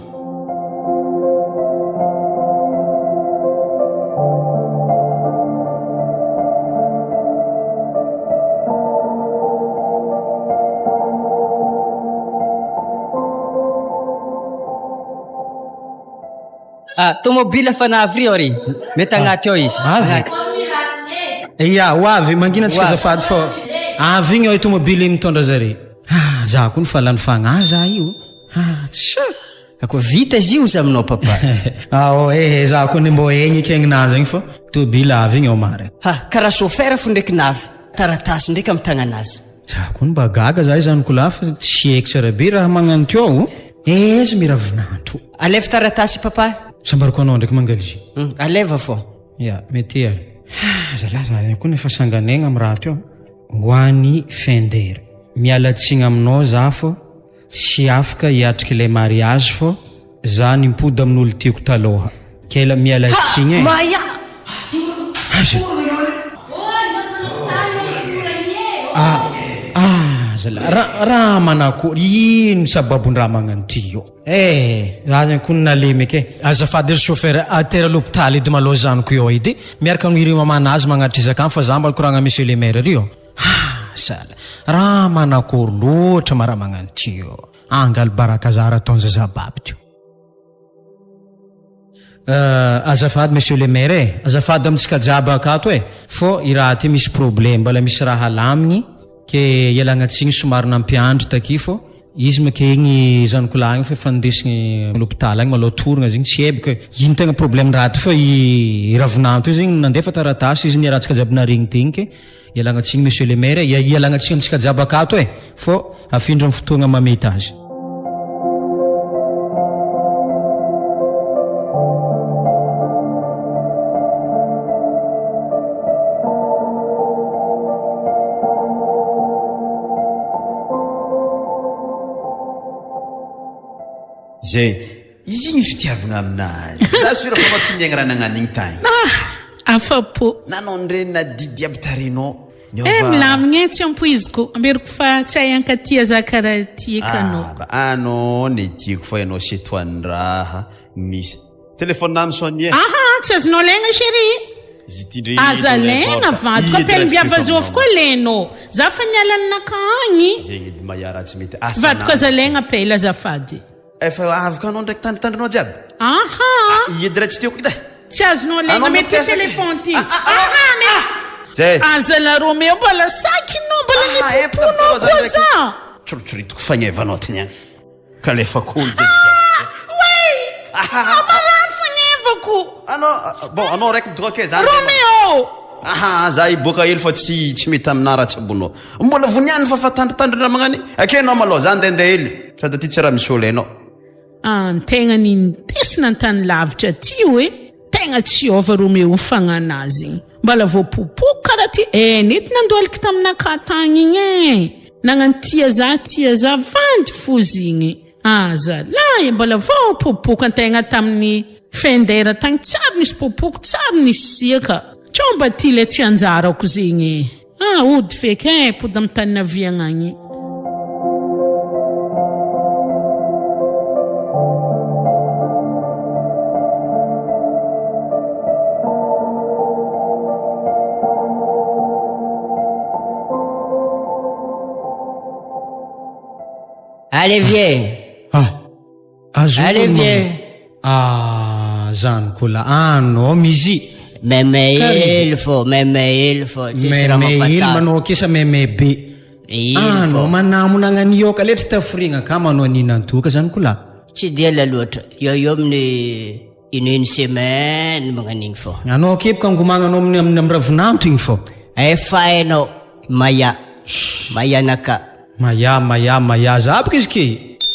Ah, tomobile efa navy ry ry. Mety agnaty ao izy. Avy. Ya, ho avy, mangina antsika azafady fa avy igny ao tomobile mitondra zare. Ah, za koa ny fa lany fagnahy za io. Ah, tsa. Ako vita izy io izy aminao papa. Ah, oh, eh, eh, za koa ny mbô egny ekegninazy igny fa tomobile avy igny ao marigny. Ha, karaha chauffeur fo ndraiky navy. Taratasy ndraiky amy tagnanazy. Za koa mba gaga za izany kolahy fa tsy haiko tsara be raha magnano teo aho. Aiza mi ravinanto. Alaivo taratasy papa. Sambariko anao ndraiky mangaly. Hmm, alaiva fô. Ya, mety e. Ah, zalahy za ihany koa nefa sanganegna amy raha teo. Ho an'i Fender. Miala tsigny aminao za fô Tsy afaka hiatrika ilay mariage fô za nimpody amin'olo tiako taloha. Kela miala tsiny e. Maya! Aza. Ah, ah, zala ra raha manakory ino sababon-draha magnano ty io? Eh, za zany koa nalemy eky e. Azafady ry chauffeur, atera l'hôpital edy malôha zanako io edy. Miaraka amin'iry mamanazy magnatrizaka agny fa za mba koragna monsieur le maire ry io. Ah zala, raha manakory loatra ma raha magnano ty io. Angaly baraka za raha ataony zazababy teo. Euh, azafady monsieur le maire e, azafady amintsika jiaby akato e, fô i raha ty misy problème, mbola misy raha alamigny ke ialagna tsigny somary nampiandry taky fô izy make igny zanako lahy igny fa efa nindesigny l'hôpital agny malôha torogna izy igny tsy haiko e, ino tegna problème raha ty fa i ravinanto io zegny nandefa taratasy izy niarahantsika jiaby naregny tegny ke Ialagna tsiny monsieur le maire e, ialagna tsiny amintsika jiaby akato e, fô afindra ny fotoagna mamety azy. Zay, izy igny fitiavagna aminazy. Za sûr fa anao tsy niaigna raha nagnano igny tagny. Ah! Afa-po. Nanao ndre nadidy aby tarehinao niova. Eh milamigna eh tsy ampoiziko amberiko fa tsy hay ankatia za karaha ty eky anao. Ah ba anao ne tiako fa ianao setoan'ny-raha misy. Téléphone na mi-sonne. Aha tsy azonao alaigna chérie. Izy ity ndre Aza alaigna vadiko ampelombiava zôvy koa alainao. Za fa niala ninaka agny. Zegny edy Maya raha tsy mety asa Vadiko aza alaigna apela azafady. Efa avy ka anao ndraiky tandritandrinao jiaby. Aha. Ah, edy raha tsy tiako edy. Tsy azonao alaina mety ty téléphone ty. Aha, mety. Zay. Aza la Romeo mbola sakinao mbola nipoponao koa za. Tsoritsoritiko fagnevanao ty niany. Ka alefako olo zay. Ah, wey! Amarano fagnevako. Anao bon anao raiky midoko ake za. Romeo. Aha, za hiboaka hely fa tsy tsy mety aminà raha tsabonao. Mbola voniany fa fa tandritandrina magnany. Ake anao malôha, za ndehandeha hely. Sady aty tsy raha misy olo hainao. Antegna nindesina antany lavitra aty oe tegna tsy hiova Romeo fagnanazy igny mbala voapopoka karaha ty eh nety nandoaliky taminakahy tagny igny eh nagnano tia za tia za vandy fozy igny ah zalahy eh mbola voapopoka antegna tamin'ny fender tagny tsary nisy popoky tsary nisy siaka tsao mba ty le tsy anjarako zegny eh. Ah, ody feky eh, pody amin'ny tany naviagna agny. Allez viens. Ah. Azoko Allez ny viens. manao. Ah, zany koa la anao mizy. Meme Karibo. hely fô, meme hely fô, tsisy raha Meme hely mampatahotro. manao akesa meme be. Hely Anao fô. manamona agnanioka letry tafirigna ka manao aninantoka zany koa la. Tsy dia ela loatra, eo eo amin'ny une une semaine magnan'igny fô. Anao akepoka angomagna anao amin'ny amin'ny ravinanto igny fô. Efa hainao, Maya, Maya-naka. Maya, Maya, Maya, za aby izy ke.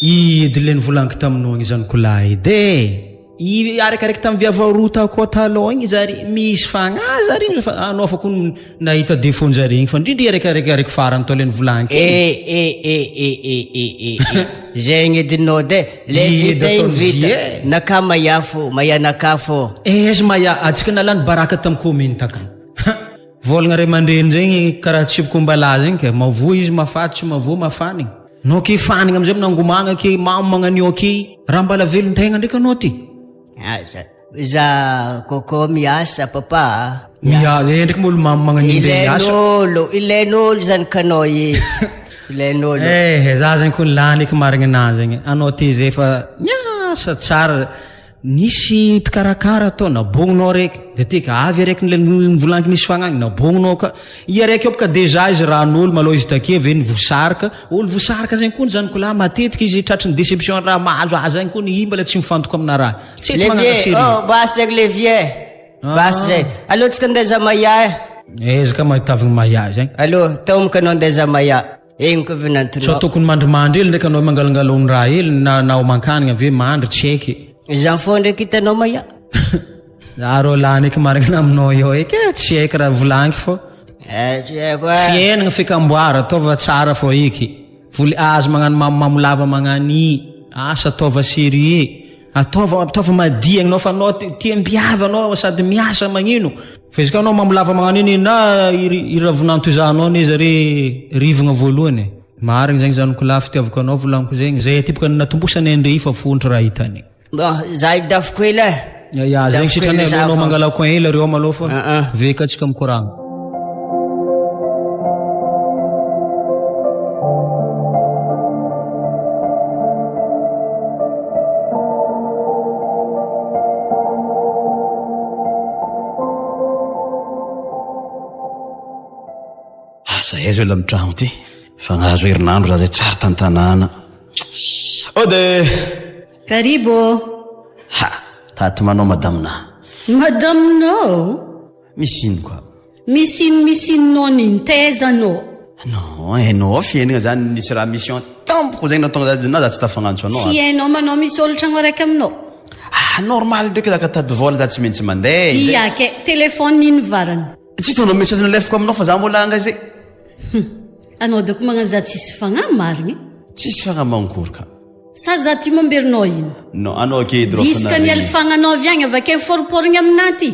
I edy le nivolaniko taminao igny zany kolahy edy e. I arakaraiky tamin'ny viavaroa takao taloha igny zary misy fagnahy zary igny fa anao fa koa nahita défaut njare igny fa indrindra i araikaraiky araiky farany tao le nivolaniko igny. Eh eh eh eh eh eh eh eh. Zegny edy nao de le I edy vita igny ataon'i vita. Zie. Naka Maya fô, Maya naka fô. Aiza Maya, antsika nalany baraka tamin'ny commune takagny. Vôlagna ray aman-dreny zegny karaha tsipok'ombalahy zegny ke, mavoa izy mahafaty tsy mavoa mahafanigny. Anao ke fanigny amizay minangomagna ke mamo magnan'io ake, raha mbala velon-tegna ndraiky anao ty. Aza, za kôkô miasa papa a. Miasa, eh ndraiky molo mamo magnan'io ndeha hiasa. Ilain'olo, ilain'olo zanakanao i, ilain'olo. Eh, za zegny kony lany eky marigny anazy zegny, anao ty zay efa miasa tsara. Nisy mpikarakara tao, nabognonao araiky, de ty ka avy araiky nilay nivolanky nisy fagnagny, nabognonao ka, i araiky eo boka dejà izy ran'olo malôha izy take ave nivosarika, olo vosarika zegny koa ny zanako lahy matetiky izy tratry ny déception raha mahazo azy agny koa ny i mbola tsy mifantoka amina raha, tsy eto magnano Levier, sérieux. oh basy zegny levier, basy zay, aleo tsika andeha Zamaya eh. Ezaka mahitavigny Maya zegny. Aleo, taomiko anao andeha Zamaya. Egny koa vinantonao. Sao tokony mandrimandry hely ndraiky anao mangalangala ondraha hely na na homankanigna ve mandry tsy haiky. Zany foana ndraiky hitanao Maya. Za rô lany eky marigna aminao eo eky e, tsy haiko raha volagniky fô. Eh, tsy haiko eh. Fiainagna fikamboara, ataova tsara fô eky. Voly azo magnano mamomamo lava magnany, asa ataova sérieux. Ataova ataova madio anao fa anao tia mpiava anao sady miasa magnino. Fa izy ka anao mamo lava magnano iny na i ravinanto izahanao anie zare rivogna voalohany e. Marigny zegny zanako lahy fitiavako anao volagniko zegny. Zay aty boka natombosany andre io fa fontry raha hitany. Bon, za hidafiko hely e. Ya ya zegny sitrany aloha anao mangala coin hely areo malôha fa veka antsika mikoragna. Asa aiza ela amin'ny tragno ty? Fa nahazo herinandro za zay tsary tantanàna. Ode! Karibo! Ha! Tato manao madame na. Madame nao? Misy ino ka? Misy ino misy ino nao nitaiza anao? Non, hainao fiainana zany nisy raha mission tampoka zay nahatonga za na za tsy tafagnantso anao. Tsy hainao manao misy olo tragno araiky aminao. Ah, normal ndraiky za ka tady vola za tsy maintsy mandeha. Ia ke, téléphone ino varany? Tsy hitanao message nalefako aminao fa za mbola engagé. Hum, anao doko magnano za tsisy fagnahy marigny. Tsisy fagnahy mankory ka. Sa za ty mamberinao ino? Non, anao ake droit Disque ny alifagnanao avy agny avake miforoporogny aminah ty.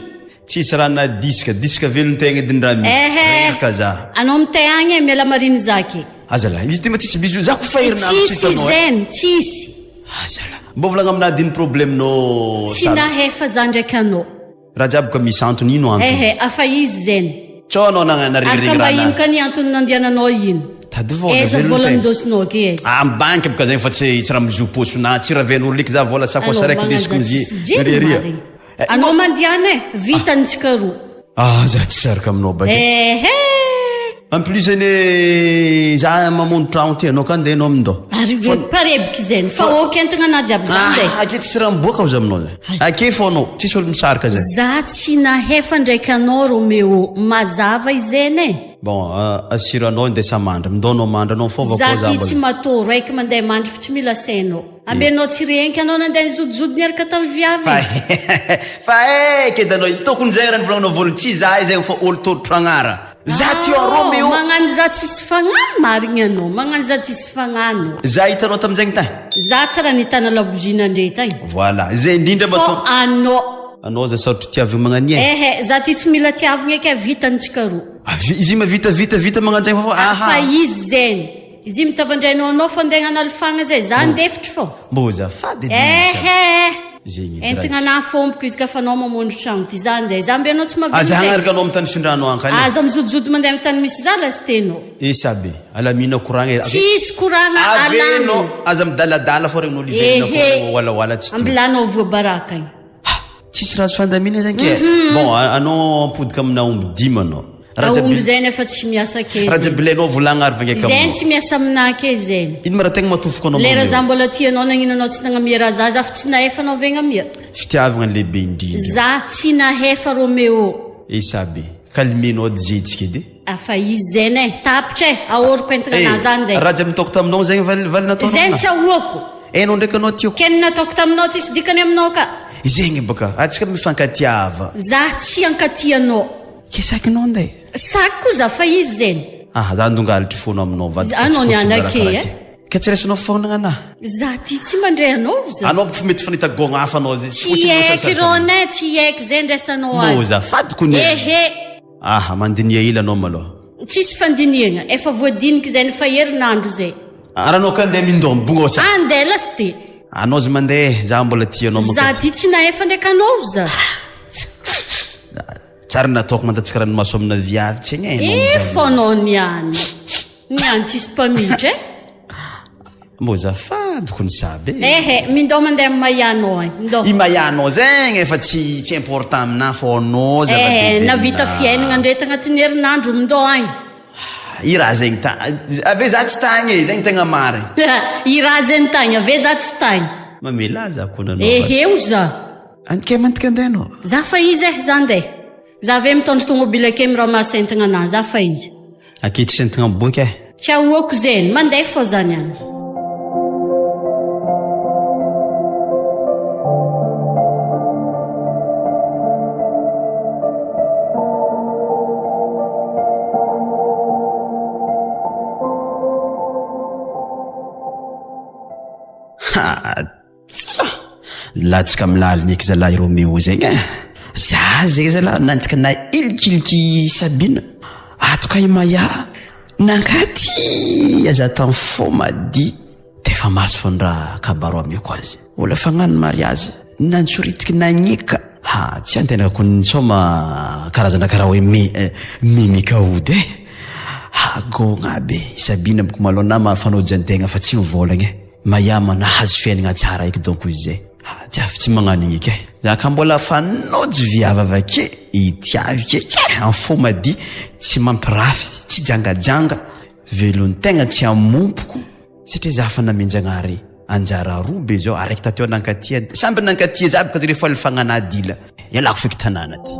Tsisy raha na disque, disque velon-tegna edy ny raha misy. Ehe. Reraka za. Anao mitay agny e, miala mariny za ake. Azalahy, izy ty mba tsisy bisous, za ko fa herinandro tsy Tsisy hitanao e. zegny, tsisy. Azalahy, mbô volagna aminah ady ny problème-nao Tsy Samy. nahefa za ndraiky anao. Raha jiaby ka misy antony ino antony? Ehe, afa izy zegny. Tsao anao nagnana Ary ka regny mba raha ino na. ka ny antony nandiananao ino? Tady vola Aiza velogno vola tegna. nindosinao ake aiza? Ah, amy banky boka zegny fa tsy tsy raha mizo pôsonà, tsy raven'olo eky za vola sakosa Anao raiky magnano ndesiko za mizy tsisy jery riaria. marigny. Eh, Anao mandiana e, vita ny tsika roa. Ah, za tsy saraka aminao baka. Ehe! En plus anie za mamono tragno ty anao ka ndeha anao mindao. Ary hoe mparebiky zegny fa ok entagna anah jiaby zany de. Ah, ake tsisy raha miboaka ozy aminao zay. Ake fô anao, tsisy olo misaraka zay. Za tsy nahefa ndraiky anao Roméo, mazava izeny e. Bon, asiro anao indesa mandry, mindao anao mandry anao fô Za ty tsy matôro, aiky mandeha mandry fa tsy mila asainao. Ambenao tsy renky anao nandeha nizodizody niaraka tamin'ny viavy Fa fa eky edy anao, tokony zay raha nivolagninao voalohany, tsy za izay fa olo tôrotro agnara. Za ty ao Roméo. Magnano za tsisy fagnahy marigny anao, magnano za tsisy fagnahy anao. Za hitanao tamin'izegny tagny? Za tsy raha nitana labozina andre tagny. Voilà, zay indrindra mba Fô atao. anao. Anao za sarotry tiavigny magnania e. Ehe, za ty tsy mila tiavigny eky e, vita ny tsika roa. Ah, izy mavita vita vita magnano zegny fa aha. Fa izy zegny. Izy mitavandrainao anao fô ndeha agnanalifagna zay, za ndefitry fô. Mbô zafady edy izy. Ehe. Zegny edy Entigna ratsy. anah fômboko izy ka fa anao mamondro tragno ty, za ndeha, za mbe anao tsy mahavelogno Aza tegna. hagnaraka anao amy tany findrano ankany e. Aza mizodizody mandeha amy tany misy za lasitenao. Esa be, alamina koragna e. Tsisy koragna Ave alamina. anao, aza midaladala fô regny olo ivelagna Ehe. koa mihoalahoala tsy tia. Ambilanao voabaraka igny. Ha! Tsisy raha azo fandamina zany ke. Bon, anao ampodika amina aomby dimy anao. Aomby zay nefa tsy miasa ke Raha jiaby ilainao volagna ary vangaika Zay aminao. tsy miasa aminah ke zay. Ino ma raha tegna mahatofoka anao Lera mamono? za mbola tia anao nagnino anao tsy nagnamia raha za za fa tsy nahefa anao ve gnamia? Fitiavagna ny lehibe indrindra. Za tsy nahefa Roméo. Esa be. Calmenao DJ tsika edy. Afa izy zay ne. Tapitra e. Ahoriko entigna Eh, anah zany de. raha jiaby nataoko taminao zegny valy valy nataonao Zay aminah. tsy ahoako. Hainao ndraiky anao tiako. Ke ny nataoko taminao tsisy dikany aminao ka. Zegny baka. Atsika mifankatiava. Za tsy hankatia anao. Ke sakinao nde? Saky koa za fa izy zegny. Ah za ndonga alitry fono aminao vadiko fa tsy Anao possible niany raha ake karaha eh. ty. Ke tsy raisinao fognana anah. Za ty tsy mandray anao za. Anao boko mety fa nahita gôgna hafa anao zay tsy Tsy possible haiko sasaraka rô aminao. ne, tsy haiko zay ndraisanao azy. Mbô azafady kony e. Ehe. Aha, mandiniha ela anao malôha. Tsisy fandinihagna, efa voadiniky zay efa herinandro zay. Ary anao ka andeha mindôma, bongo sa? Andeha lasy Anao zy mandeha, za mbola tia anao Za mankaty. ty tsy nahefa ndraiky anao za. Tsara nataoko mandatsaka ranomaso amina viavy tsy egny e, anao Efa anao niany. Niany tsisy mpamidra e. Mbô azafady ko ny saby e. Ehe, mindô mandeha amin'ny Maya-nao agny, mindô. I Maya-nao zegny efa tsy tsy important aminah fô anao Ehe, zava-dehibe navita aminah. fiainagna ndray tagnatin'ny herinandro, mindô agny. I raha zegny ta, ave za tsy tagny e, zegny tegna marigny. I raha zegny tagny, ave za tsy tagny. Mamelà za ko nanao. Ehe o za. Anke mantika andeha anao. Za fa izy e, za andeha. Za ave mitondra tomobile ake miramasse entagna anah, za fa izy. Ake tsisy entagna miboaka e. Tsy ahoako zegny, mandeha fô za niany. Ha! Latsaka amin'ny laliny eky zalahy Roméo zegny e. Za zegny zalahy nantika nailikiliky Sabine. Ato ka i Maya nankaty aza tamin'ny fo madi. Defa maso fo ny raha kabaro ameko azy. Mbola fagnano mariazy nantsoritiky nagneka. Ha tsy antegna ko nitsôma karazana karaha hoe mi mimikaody e. Ha gôgna aby e. Sabine boko malôha na mahafanôjy antegna fa tsy mivôlagna e. Maya manahazo fiainagna tsara eky donc izy zay. Ha jiavy tsy magnano igny eky e. Za ka mbola fanojy viavy avake itiaviko eky e, en fo madi tsy mampirafy, tsy jangajanga, velon-tegna tsy amompoko satria za fa namen-jagnahary anjara roa be zao, araiky taty nankatia, samby nankatia jiaby ka zare fa nifagnana dila. Ialako feky tanàna ty.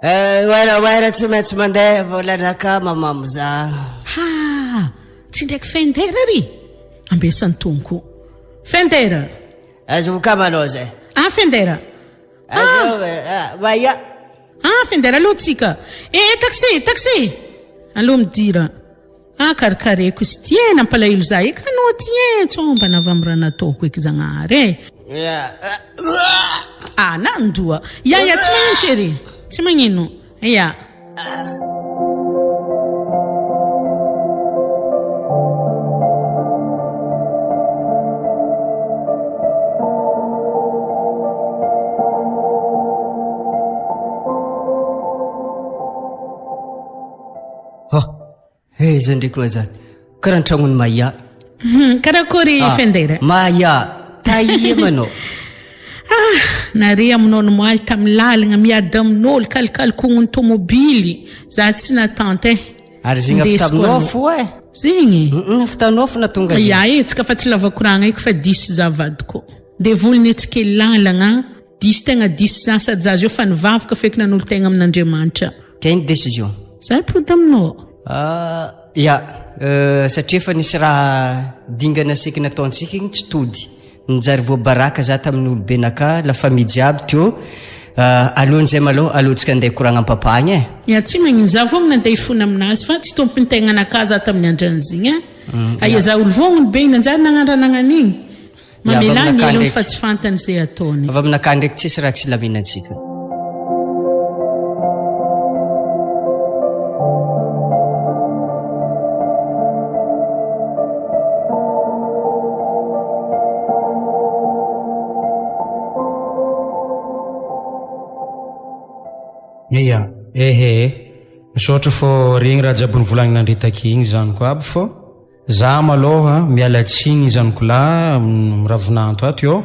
Eh, oera oera tsy maintsy mandeha volanaka mamamo za. Ha! Tsy ndraiky Fender ry! Ambesany tonko. Fender! Azo kama anao zay. Ah Fender. Azo ah Maya. Ah Fender aleo tsika. Eh eh taxi taxi. Aleo midira. Ah karikareko izy ty eh nampalahelo za eky anao ty eh tsao mba navy amin'ny raha nataoko eky Zagnahary eh. Ah nandoa. Ya ya tsy magnino chérie. Tsy magnino. Ya. Oh, eh, zay ndraiky mazady. Karaha ny tragnon'i Maya. Hmm, karakory ah, Fendera? Maya, tahia manao. Ah, nare aminao ny moaly tamin'ny lalagna miady amin'olo kalikalikogno ny tomobily za tsy natante eh. Ary zegny avy taminao fo eh. Zegny? Avy taminao fo natonga zegny. Ya eh, tsika fa tsy lava koragna eky fa diso za vadiko. Devoly netsike lalagna, diso tegna diso za sady za zio fa nivavaka feky nanolo tegna amin'Andriamanitra. Kay ny décision? Za mipody aminao. Ah, ya, satria efa nisy raha dingana seky nataontsika igny tsy tody. Ninjary voabaraka za tamin'ny olobenaka, la famille jiaby teo. Alohan'izay malôha, alohantsika andeha hikoragna am papa agny e. Ya, tsy magnino, za vognona andeha hifona aminazy fa tsy tompony tegnanakahy za tamin'ny andran'izigny a. Aia za olo vognona be igny nanjary nagnano raha nagnano igny. Mamelà ny helony fa tsy fantany izay ataony. Avy aminakahy ndraiky tsisy raha tsy ilaminantsika. Ia, ehe, misaotra fô regny raha jiaby novolagninandre take igny zany ko aby fô. Za malôha miala tsiny zanokolahy miravinanto ato io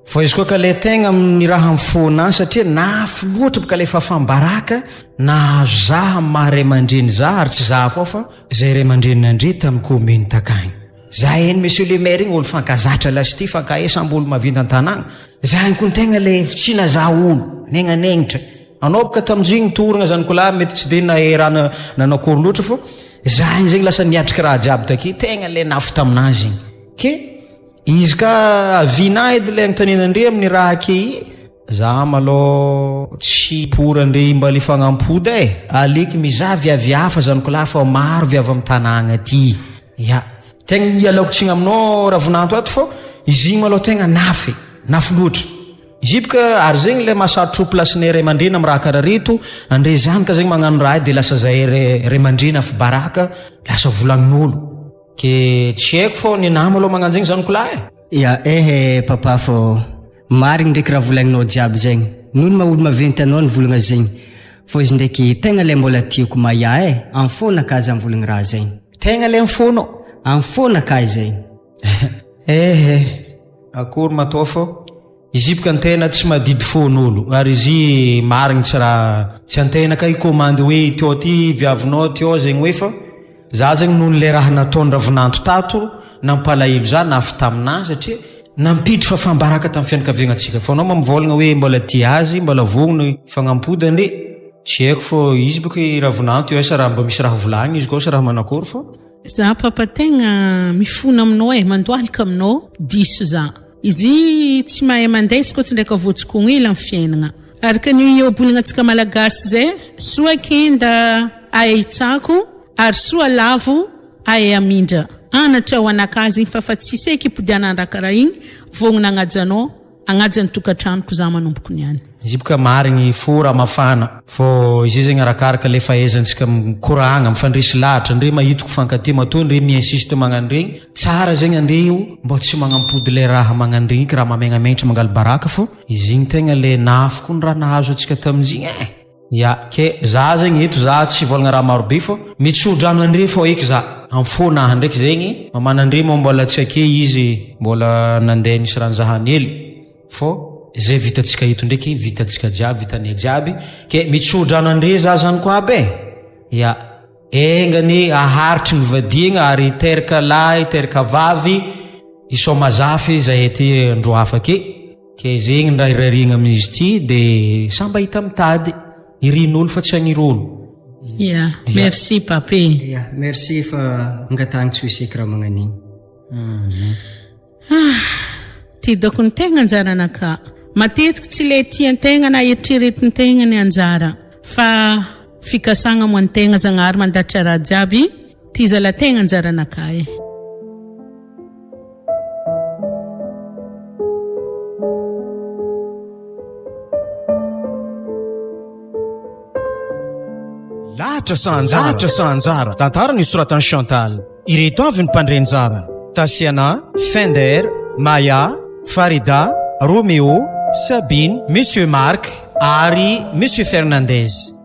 fa izy koa ka le tegna amin'ny raha mifona ahy satria nafy loatra boka le fahafaham-baraka nahazo za amin'ny maha ray aman-dreny za ary tsy za avao fa zay ray aman-dreninandre tamin'ny commune takagny za eny monsieur le maire igny olo fankazatra lasy ty fankahe samby olo maventy an-tanàgna za igny koa tegna le fitsina za olo negnanenitra Anao boka taminjy torogna zany kolahy mety tsy de nahay raha nanao akory loatra fô za igny zegny lasa niatriky raha jiaby take tegna le nafy taminazy igny ke izy ka avis-na edy le anontaniana andre amin'ny raha ake i. Za malô tsy pour andre mba le fagnampody e! Aleky mizaha viavy hafa zanako lahy fa maro viavy am tanagna aty. Ya. Tegna ialako tsigny aminao Ravinanto ato fô izy igny malô tegna nafy e! Nafy loatra. Izy io boka ary zegny le mahasarotro place-nay ray aman-dreny am raha karaha reto, andre zanaka zegny magnano raha io de lasa zahay ray aman-dreny afa-baraka, lasa volagnin'olo. Ke tsy haiko fô nenaha malô magnano zegny zanako lahy e! Ya eh papa fô marigny ndraiky raha volagninao jiaby zegny, noho ny maha olo maventy anao nivolagna zegny, fô izy ndraiky tegna le mbola tiako Maya eh, am fô nakahy za mivolagna raha zegny. Tegna le am fônao? Am fô nakahy zegny. Eh eh, akory matoa fô Izy boka antena tsy madidy fon'olo ary izy marigny tsy raha tsy antena ka hikomandy hoe teo ty viavinao teo zegny hoe fa za zegny noho le raha nataony ravinanto tato nampalahelo za nafy taminah satria nampiditra fafambaraka tamin'ny fianakaviagna-tsika fa anao ma mivôlagna hoe mbola tia azy mbola vognona fagnampody ande tsy haiko fô izy boka i ravinanto io asa raha mba misy raha volagniny izy koa sa raha manakôry fô Za papa tegna mifona aminao e, mandohalika aminao, diso za. Izy tsy mahay mandeha izy koa tsy ndraika voatsikogno ela amin'ny fiainagna. Araka ny ohabolagna antsika malagasy zay, soa kenda ahay hitsako ary soa lavo ahay hamindra. Anatra ho anakahy zegny fa fa tsisy eky ipodiana raha karaha igny, vognona hagnaja anao. Hagnaja ny tokantranoko za manomboko niany. Izy boka marigny fo raha mafana fô izy zegny arakaraka le fahaizantsika mikoragna mifandresy lahatra ndre mahita ko fankatia matoa ndre mi-insiste magnano regny tsara zegny andre io mbô tsy magnampody le raha magnano regny eky raha mamegnamentra mangala baraka fô izy igny tegna le nafy koa ny raha nahazo antsika tamin'izy igny eh. Ya, ke za zegny eto za tsy hivôlagna raha maro be fô mitsodrano andre fô eky za, am fô naha ndraiky zegny maman'andre moa mbola tsy ake izy mbola nandeha nisy raha nizahany hely fô zay vitantsika eto ndraiky vitantsika jiaby vitanay jiaby ke mitsodrano andre za zany ko aby e, ya, enga anie aharitry ny vadiagna ary hiteraka lahy hiteraka vavy hisômazafy zahay aty andro hafa ake. Ke zegny ny raha irariagna amin'izy ity de samy mba hita mitady, irin'olo fa tsy agnir'olo. Ya, merci pape. Ya, merci fa angatahagny tsy ho eseky raha magnan'igny. Ah, ty doko ny tegna anjaranakà. Matetiky tsy le tian-tegna na eritreretin-tegna ny anjara fa fikasagna mo an-tegna Zagnahary mandatra raha jiaby, ty zala tegna anjaranakà e. Lahatra sa anjara? Lahatra sa anjara? Tantara nosoratan'i Chantal. Ireto avy ny mpandray anjara, Tasiana, Fender, Maya, Farida, Romeo, Sabine, Monsieur Marc ary Monsieur Fernandez.